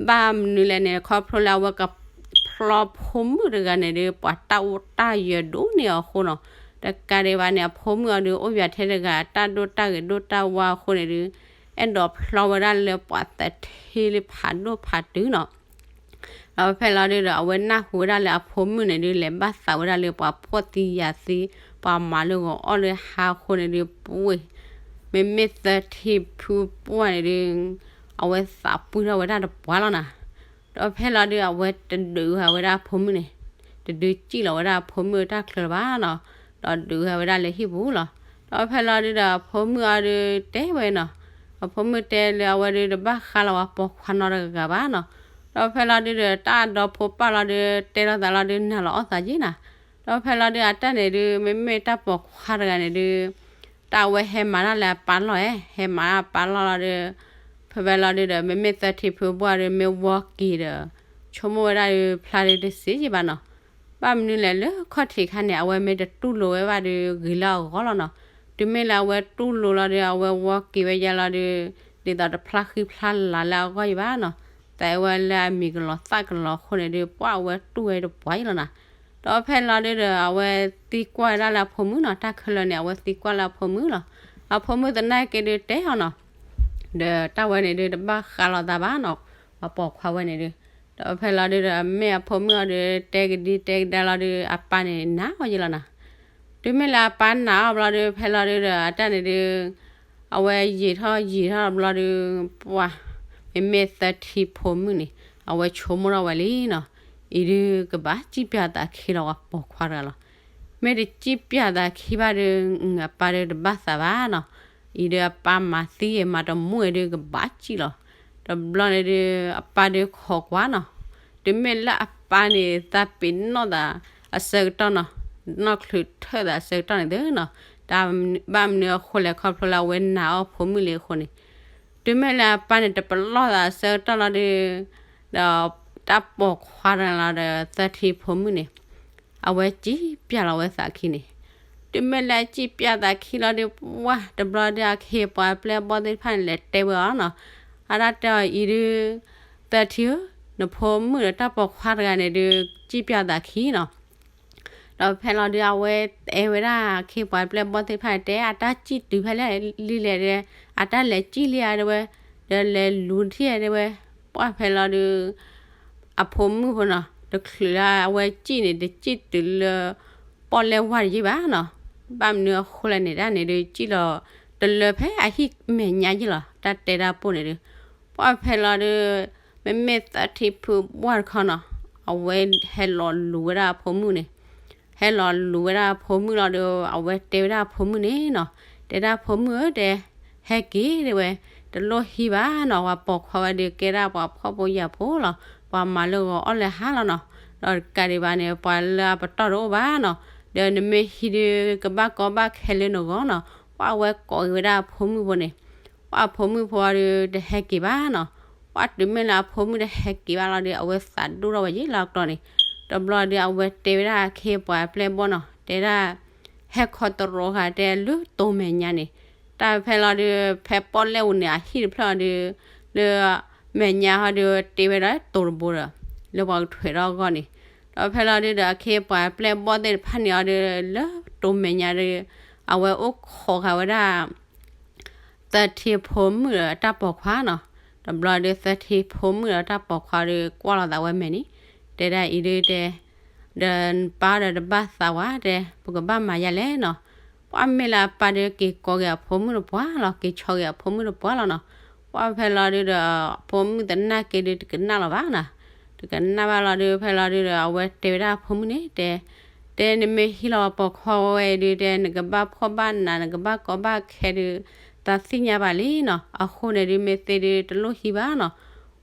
ဘၣ်မနုၤလဲၣ်န့ၣ် ခီဖျိလၢအဝဲကဖျီဖိမုၣ်တဂၤန့ၣ်ဒုး ပှၤတၢ်အိၣ်တၢ်ယၢၤဒိၣ်န့ၢ်အီၤအဃိနီၤ. တကးဒံးဘၣ်န့ၣ် အဖိမုၣ်အီၤဒုး အိၣ်ယၤထဲတဂၤ တၢ်ဒိၣ်တၢ်ဂ့ၤဒိၣ်တၢ်ဝါအဃိန့ၣ်ဒုး အဲၣ်ဒိးဖျီဝဲဒၣ်လၢပှၤသထ့လၢဖးဒိၣ်ဖးတုၤနီၤ. ဒီးဖဲလီၤဒုးဒီး အဝဲနၢ်ဟူဝဲဒၣ်လၢအဖိမုၣ်န့ၣ်ဒုး လဲၤဘၣ်သးဝဲဒၣ်လၢပှၤဖှီၣ်သံယာ်သံ ပှၤမၤလၢဂီၤအီၣ်လၢဟါအဃိန့ၣ်ဒုး ပှ့ၤ မ့မ့ၢ်သထ့ဖုပှၢ်န့ၣ်ဒုး အဝဲသးပှံၢ်ထီၣ်ဝဲဒၣ်တပှၢ်လီၤနၤ. ဒီးဖဲလီၤဒုး အဝဲတဒုးဂၤဝဲဒၣ်အဖိမုၣ်န့ၣ် တဒုးစံၣ်လီၤဝဲဒၣ်အဖိမုၣ်တၢ်ချၢလၢၤဘၣ်နီၤ. ဒီးဒုးဂၤဝဲဒၣ်လၢဟံၣ်ပူၤလီၤ. ဒီးဖဲလီၤဒုးဒီး အဖိမုၣ်အီၤဒုးတဲဝဲနီၤ အဖိမုၣ်တဲလၢအဝဲဒုးတဘၣ်ဃးလီၤဝဲပိာ်ခွါနီတဂၤဘၣ်နီၤ. ဒီးဖဲလီၤဒုးဒီး တၢ်အဒီဖိပၢ်လီၤဒုး တဲလိာ်သးလီၤဒုး နၤလီၤအီၣ်သးယ့ၣ်နၤ. ဒီးဖဲလီၤဒုး အတၢ်န့ၣ်ဒုး မ့မ့ၢ်တၢ်ပိာ်ခွါတဂၤန့ၣ်ဒုး တၢ်အဝဲဟဲမၤတၢ်လၢအပၢ်လီၢ်ဧါ ဟဲမၤတၢ်အပၢ်လီၢ်လီၤဒုး ဖဲဖဲလီၤဒုးဒီး မ့မ့ၢ်သထ့ဖုပှၢ်ဒုး မ့ၢ်ဝီက့ၤဒီး ဆိကမိၣ်ဝဲဒၣ်ဒုး ဖျါဒုးတစ့ယ့ၣ်ဘၣ်နီၤ. ဘၣ်မနုၤလဲၣ် လၢခီၣ်ထံးခါန့ၣ် အဝဲမ့ၢ်တတူၢ်လိာ်ဝဲဘၣ်ဒုး ဂ့ၤလၢအဂီၢ်လီၤနီၤ. တုၤမ့ၢ်လၢအဝဲတူၢ်လိာ်လီၤဒုး အဝဲဝီက့ၤဝဲယါလီၤဒုး ဒ်သိးတဖျါဃံဖျါလၤလၢအဂီၢ်ယ့ၣ်ဘၣ်နီၤ. သးဝဲလၢအမံၤကလီၤသၣ်ကလီၤအဃိန့ၣ်ဒုး ပှၢ်အဝဲတူၢ်ဝဲတပှၢ်ယ့ၣ်လီၤနၤ. ဒီးဖဲလီၤဒုးဒီး အဝဲသံကွၢ်ဝဲဒၣ်လၢအဖိမုၣ်နီၤ. တၢ်ခဲလၢာ်န့ၣ် အဝဲသံကွၢ်လၢအဖိမုၣ်လီၤ. အဖိမုၣ်သနာ်က့ဒုးတဲအီၤနီၤ, ဒီးတၢ်ဝဲန့ၣ်ဒုး တဘၣ်ဃးလိာ်သးဘၣ်နီၤ, ပှၤပိာ်ခွါဝဲန့ၣ်ဒုး. ဒီးဖဲလီၤဒုးဒီး မ့ၢ်အဖိမုၣ်အီၤဒုး တဲကဒံတဲကဒါလီၤဒုး အပၢ်န့ၣ်နာ်အီၤယဲလီၤနီၤ. တုၤမ့ၢ်လၢအပၢ်နာ်အီၤဘျီဒုး ဖဲလီၤဒုးဒီး အတၢ်န့ၣ်ဒုး အဝဲယံာ်ထီၣ်ယံာ်ထီၣ်ဘျီဒုး ပှၢ် မ့မ့ၢ်သၢထံဖိမုၣ်န့ၣ် အဝဲဆိကမိၣ်ထီၣ်ဝဲလံနီၤ, အံၤဒုးကဘၣ်စံၣ်ပၠးသးခံလီၤ ပှၤပိာ်ခွါတဂၤလီၤ. မ့ၢ်တစံၣ်ပၠးသးခံဘၣ်ဒုး အပၢ်ဒုးတဘၣ်သးဘၣ်နီၤ, အံၤဒုးအပၢ်မၤသံဂ့ၤမၤတမူဂ့ၤဒုးကဘၣ်စံၣ်လီၤ. တဘျီန့ၣ်ဒုး အပၢ်ဒုးခိးကွၢ်နီၤ, တုၤမ့ၢ်လၢအပၢ်န့ၣ် သးပ့ၤနီၣ်သးအဆၢကတီၢ်နီၤ, နီၢ်ချုးထၢၣ်သးအဆၢကတီၢ်န့ၣ်သ့နီၤ, တၢ်ဘၣ်မနုၤအဃိလဲၣ် ခီဖျိလၢအဝဲနာ်အီၤဖိမုၣ်လံအဃိန့ၣ်, တုၤမ့ၢ်လၢအပၢ်န့ၣ် တပလီၢ်သးအဆၢကတီၢ်လီၤဒုး ဒီးတၢ်ပိာ်ခွါတဂၤလီၤဒီး သၢထံဖိမုၣ်န့ၣ် အဝဲစံၣ်ပၠးလီၤဝဲသးခံန့ၣ်, တုၤမ့ၢ်လၢအစံၣ်ပၠးသးခံလီၤဒုး ပှၢ် တဘျီဒုး အခ့အပှၤအပျဲၢ်အဘီၣ်သ့ၣ်တဖၣ်န့ၣ် လဲၤတဲဝဲအီၤနီၤ, အတၢ်တဲအီၤအံၤဒုး သၢထံဧၢ, နဖိမုၣ်ဒီးတၢ်ပိာ်ခွါတဂၤန့ၣ်ဒုး စံၣ်ပၠးသးခံနီၤ. ဒီးဖဲလီၤဒုး အဝဲတဲဝဲဒၣ်အခ့အပှၤအပျဲၢ်အဘီၣ်သ့ၣ်တဖၣ်န့ၣ် တဲအတၢ်စံၣ်တုၤဖဲလဲၣ်လံလဲၣ်ဒဲ, အတၢ်လဲၤစံၣ်လံဧါတဲဝဲ, ဒီးလဲၤလူၤထံၣ်ဧါတဲဝဲ, ပှၢ်ဖဲလီၤဒုး အဖိမုၣ်ဖိနီၤ တချုးလၢအဝဲစံၣ်န့ၣ် တစံၣ်တုၤလၢ ပီၣ်လဲၣ်ဝါတယံာ်ဘၣ်နီၤ, ဘၣ်မနုၤအဃိလဲၣ်န့ၣ် တၢ်န့ၣ်ဒုး စံၣ်လီၤတလၢဖဲအဟံၣ်မဲာ်ညါယံာ်လီၤ တၢ်တဲတၢ်ပိၢ်န့ၣ်ဒုး, ပှၢ်ဖဲလီၤဒုး မ့မ့ၢ်သၢထံဖုပှၢ်တခီနီၤ, အဝဲဟဲလီၤလူၤဝဲဒၣ်အဖိမုၣ်န့ၣ်, ဟဲလီၤလူၤဝဲဒၣ်အဖိမုၣ်လီၤဒုး အဝဲတဲဝဲဒၣ်အဖိမုၣ်န့ၣ်နီၤ, တဲဒၣ်ဖိမုၣ်ဧၢတဲ, ဟဲက့ၤတဲဝဲ, တလိၣ်ဟံးဘၣ်နီၤ, ပှၤပိာ်ခွါဝဲဒုး ကဲဒၣ်ပှၤဖှီၣ်ဖိယာ်ဖိလီၤ, ပှၤမၤလၢဂီၤအီၣ်လၢဟါလီၤနီၤ, ဒီးတကးဒံးဘၣ်န့ၣ် ပှၤလၢအပတီၢ်တအိၣ်ဘၣ်နီၤ, ဒီးနမ့ၢ်ဟံးဒုး ကဘၣ်ကီဘၣ်ခဲလၢနဂီၢ်နီၤ, ပှၢ်အဝဲကိးက့ၤဝဲဒၣ်အဖိမုၣ်ဖိန့ၣ် ပှၢ်အဖိမုၣ်ဖိအီၤဒုး တဟဲက့ၤဘၣ်နီၤ, ပှၢ်တုၤမ့ၢ်လၢအဖိမုၣ်တဟဲက့ၤဘၣ်လီၤဒုး အဝဲသးဒိၣ်ထီၣ်ဝဲယံာ်လီၤအကျိၤန့ၣ်, တဘျီဒုး အဝဲတဲဝဲဒၣ်အခ့အပှၤအပျဲၢ်အဘီၣ်နီၤ, တဲဒၣ် ဟဲခီတရီဂၤတဲလၢတိၤမဲာ်ညါန့ၣ်, တၢ်ဖဲလီၤဒုး ဖဲပီၣ်လဲၣ်အိၣ်န့ၣ် အဟံၣ်တဖျၢၣ်အီၤဒုး လၢ မဲာ်ညါဟီဒုး တ့ဝဲဒၣ်တိၤတဘိဒီး လၢပှၤကထွဲးထီၣ်အဂီၢ်န့ၣ်, ဒီးဖဲလီၤဒုးဒီး အခ့အပှၤအပျဲၢ်အဘီၣ်သ့ၣ်တဖၣ်န့ၣ်အီၤဒုး လၢတိၤမဲာ်ညါဒုး အဝဲအိၣ်ခိးဃာ်ဝဲဒၣ် သၢထံဖိမုၣ်ဒီးတၢ်ပိာ်ခွါနီၤ, တဘျီဒုး သၢထံဖိမုၣ်ဒီးတၢ်ပိာ်ခွါဒုး ကွၢ်လိာ်သးဝဲမဲာ်န့ၣ်, တဲဒၣ်အံၤဒုးတဲ, ဒီးပၢ်ဒီးတဘၣ်သးဝဲတဲ ပကဘၣ်မၤယါလဲၣ်နီၤ, ပှၢ်မ့ၢ်လၢအပၢ်ဒုးက့ၤကိးက့ၤအဖိမုၣ်တပှၢ်လီၤ, က့ၤဆီက့ၤအဖိမုၣ်တပှၢ်လီၤနီၤ, ပှၢ်ဖဲလီၤဒုးဒီး အဖိမုၣ်သနာ်က့ဒုး တကနၣ်လီၤဘၣ်နီၤ, တကနၣ်ဘၣ်လီၤဒုး ဖဲလီၤဒုးဒီး အဝဲတဲဝဲဒၣ်အဖိမုၣ်န့ၣ်တဲ တဲနမ့ၢ်ဟံးလီၤပှၤပိာ်ခွါဝဲဒုးတဲ နကဘၣ်ဖှီၣ်ဘၣ်နး နကဘၣ်ကီဘၣ်ခဲဒုး သးသ့ၣ်ညါဘၣ်လံနီၤ, အဃိန့ၣ်ဒုး မ့ၢ်သ့ဒုး တလိၣ်ဟံးဘၣ်နီၤ,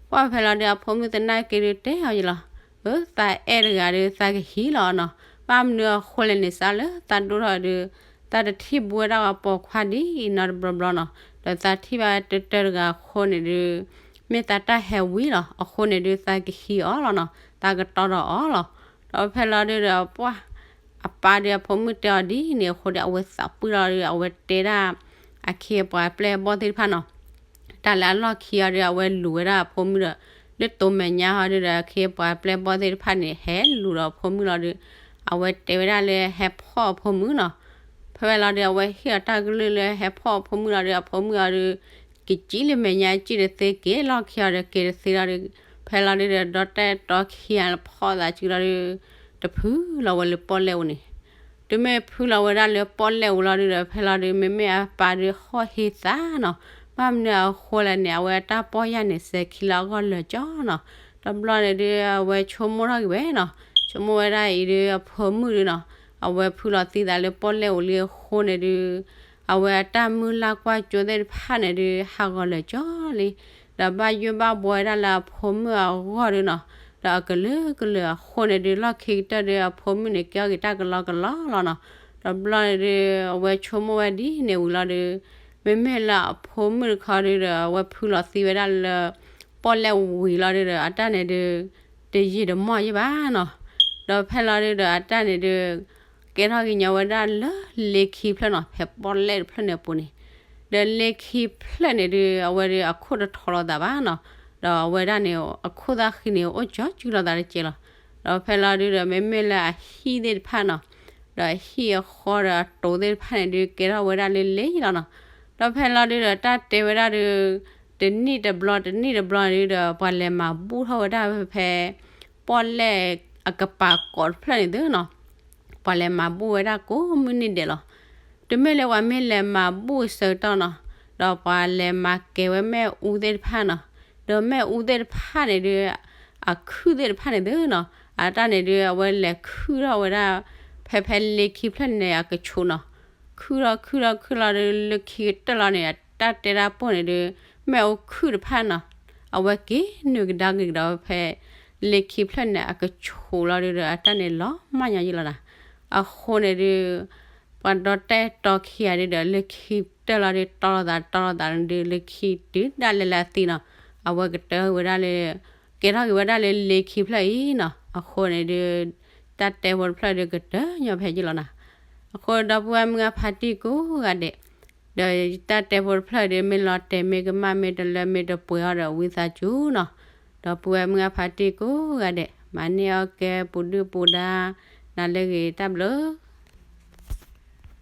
ပှၢ်ဖဲလီၤဒုး အဖိမုၣ်သနာ်က့ဒုးတဲအီၤယံာ်လီၤ, အၢ သးအဲၣ်တဂၤဒုး သးကဟံးလီၤနီၤ, ဘၣ်မနုၤအဃိလဲၣ်န့ၣ် စးလၢသးဒိၣ်ထီၣ်ဒုး သးတထံၣ်ဘူးဝဲဒၣ်ပှၤပိာ်ခွါဒ်အံၤနီတဘျီဘျီနီၤ, ဒီးသးထံၣ်ဘၣ်တၢၢ်တၢၢ်တဂၤအဃိန့ၣ်ဒုး မ့ၢ်သးတၢ်ဟဲဝံၤလီၤ, အဃိန့ၣ်ဒုး သးကဟံးအီၤလီၤနီၤ, သးကတီဒီးအီၤလီၤ, ဒီးဖဲလီၤဒုးဒီးပှၢ် အပၢ်ဒုးအဖိမုၣ်တဲအီၤဒ်န့ၣ်အဃိဒီး အဝဲသးပှံၢ်လီၤဒုး အဝဲတဲဒၣ် အခ့အပှၤအပျဲၢ်အဘီၣ်သ့ၣ်တဖၣ်နီၤ, တၢ်လၢအလီၢ်ခံအီၤဒုး အဝဲလူၤဝဲဒၣ်အဖိမုၣ်ဒီး လၢတိၤမဲာ်ညါဟီဒုးဒီး အခ့အပှၤအပျဲၢ်အဘီၣ်သ့ၣ်တဖၣ်န့ၣ် ဟဲလူၤဒီးအဖိမုၣ်လီၤဒုး အဝဲတဲဝဲဒၣ်လၢဟဲဖှီၣ်အဖိမုၣ်နီၤ, ဖဲဝဲလီၤဒုး အဝဲဟ့ၣ်အီၤတၢ်ကလုၢ်လၢဟဲဖှီၣ်အဖိမုၣ်လီၤဒုး အဖိမုၣ်အီၤဒုး ကစံၣ်လၢမဲာ်ညါ စံၣ်တသ့ က့ၤလီၢ်ခံအီၤဒီး က့ၤတသ့လီၤဒုး ဖဲလီၤဒုးဒီး ဒီတၢ်တီခံဂၤလၢဖှီၣ်သးစုလီၤဒုး တဖုလီၤဝဲလၢပီၣ်လဲၣ်အိၣ်န့ၣ်, တုၤမ့ၢ်ဖုလီၤဝဲဒၣ်လၢပီၣ်လဲၣ်အိၣ်လီၤဒုးဒီး ဖဲလီၤဒုး မ့မ့ၢ်အပၢ်ဒုးဟီၣ်ဟ့သးနီၤ, ဘၣ်မနုၤအဃိလဲၣ်န့ၣ် အဝဲအတၢ်ပီၢ်ယၢ်န့ၣ် စဲၤခံလၢအဂီၢ်လၢာ်ကၠီနီၤ, တဘျီန့ၣ်ဒုး အဝဲဆိကမိၣ်ထီၣ်က့ၤဝဲနီၤ, ဆိကမိၣ်ဝဲဒၣ်အံၤဒုး အဖိမုၣ်ဒုးနီၤ, အဝဲဖုလီၤသံသးလၢပီၣ်လဲၣ်အိၣ်လံအဃိန့ၣ်ဒုး အဝဲအတၢ်မုၢ်လၢ်ကွၢ်စိသ့ၣ်တဖၣ်န့ၣ်ဒုး ဟးဂီၤလၢာ်ကၠီလံ, ဒီးဘၣ်ယိၣ်ဘၣ်ဘှီဝဲဒၣ်လၢအဖိမုၣ်အဂီၢ်ဒုးနီၤ, ဒီးအကလုာ်ကလုာ်အဃိန့ၣ်ဒုး လီၢ်ခံကတၢၢ်ဒုး အဖိမုၣ်န့ၣ် ကဲထီၣ်က့ၤတၢ်ကလီကလီလီၤနီၤ, တဘျီန့ၣ်ဒုး အဝဲဆိကမိၣ်ဝဲဒ်န့ၣ်ဝံၤလီၤဒုး မ့မ့ၢ်လၢအဖိမုၣ်တခီဒုးဒီး အဝဲဖုလီၤသံဝဲဒၣ်လၢ ပီၣ်လဲၣ်ဝံၤလီၤဒုးဒီး အတၢ်န့ၣ်ဒုး တယံာ်တမီၢ်ယံာ်ဘၣ်နီၤ, ဒီးဖဲလီၤဒုးဒီး အတၢ်န့ၣ်ဒုး ကဲထီၣ်ကညီဝဲဒၣ်လၢလ့ခံဖျၢၣ်နီၤ, ဖဲပီၣ်လဲၣ်တဖျၢၣ်န့ၣ်အပူၤန့ၣ်, ဒီးလ့ခံဖျၢၣ်န့ၣ်ဒုး အဝဲဒုးအခိၣ်တထီလိာ်သးဘၣ်နီၤ, ဒီးအဝဲဒၣ်န့ၣ် အခိၣ်သၣ်ဃံန့ၣ် အိၣ်ကၠီကုလိာ်သးတကဲလီၤ, ဒီးဖဲလီၤဒုးဒီး မ့မ့ၢ်လၢအဟံၣ်သ့ၣ်တဖၣ်နီၤ, ဒီးအဟံၣ်အဃီဒီးအတိၤသ့ၣ်တဖၣ်န့ၣ်ဒုး ကဲထီၣ်ဝဲဒၣ်လၢလ့လီၤနီၤ, ဒီးဖဲလီၤဒုးဒီးတၢ်တဲဝဲဒၣ်ဒုး တနံၣ်တဘျီတနံၣ်တဘျီဒုးဒီး ပှၤလဲၤမၤဘူၣ်ထီၣ်ဝဲဒၣ်ဖဲ ပီၣ်လဲၣ်အကပၤကိးတဖျၢၣ်န့ၣ်သုနီၤ, ပှၤလဲၤမၤဘူၣ်ဝဲဒၣ်ကိးမုၢ်နံၤဒဲးလီၤ. တမ့ၢ်လၢပှၤမ့ၢ်လဲၤမၤဘူၣ်ဆၢကတီၢ်နီၤ, ဒီးပှၤလဲၤမၤကဲၤဝဲမ့ၣ်အူသ့ၣ်တဖၣ်နီၤ, ဒီးမ့ၣ်အူသ့ၣ်တဖၣ်န့ၣ်ဒုး အခုၣ်သ့ၣ်တဖၣ်န့ၣ်သုနီၤ, အတၢ်န့ၣ်ဒုး အဝဲလဲၤခုၣ်ထီၣ်ဝဲဒၣ် ဖဲဖဲလ့ခံဖျၢၣ်န့ၣ်အကဆူးနီၤ, ခုၣ်ထီၣ်ခုၣ်ထီၣ်ခုၣ်လီၤဒုး လၢခံကတၢၢ်လီၤန့ၣ် အတၢ်တဲတၢ်ပိၢ်န့ၣ်ဒုး မ့ၣ်အူခုၣ်တဖၣ်နီၤ, အဝဲက့ၤနုာ်ကဒါက့ၤကဒီးဝဲဖဲ လ့ခံဖျၢၣ်န့ၣ် အကဆူးလီၤဒုးဒီး အတၢ်န့ၣ်လီၤမၢ်ညီယံလီၤနီၤ. အဃိန့ၣ်ဒုး ပှၤဒီတၢ်အဲၣ်တီခံဂၤဒုးဒီး လၢခံကတၢၢ်လီၤဒုး တီလီၤသးတီလီၤသးဒုး လၢခံတုၤဒၣ်လဲာ်လၢအသံနီၤ, အဝဲကတၢၢ်ဝဲဒၣ်လၢ ကဲထီၣ်က့ၤဝဲဒၣ်လၢလ့ခံဖျၢၣ်အံၤနီၤ. အဃိန့ၣ်ဒုး တၢ်တဲဖိတဖျၢၣ်ဒုးကတၢၢ်ညီဖဲယံလီၤနီၤ. အဃိဒီပုၢ်ဝဲၢ်မုၢ်ဂၢ်ဖါတံၢ်ကိးဂၤဒဲး ဒီးတၢ်တဲဖိတဖျၢၣ်ဒုး မ့ၢ်လီၤတဲာ်မ့ၢ်ကမၣ်မ့ၢ်တလၢမ့ၢ်တပှဲၤအီၤဒီး ဝံသးစူၤနီၤ, ဒီပုၢ်ဝဲၢ်မုၢ်ဂၢ်ဖါတံၢ်ကိးဂၤဒဲး မၤန့ၢ်အီၣ်ကဲပူၤဒုၣ်ပူၤဒါ နၤလၢဂ့ၤတၢ်ဘျုး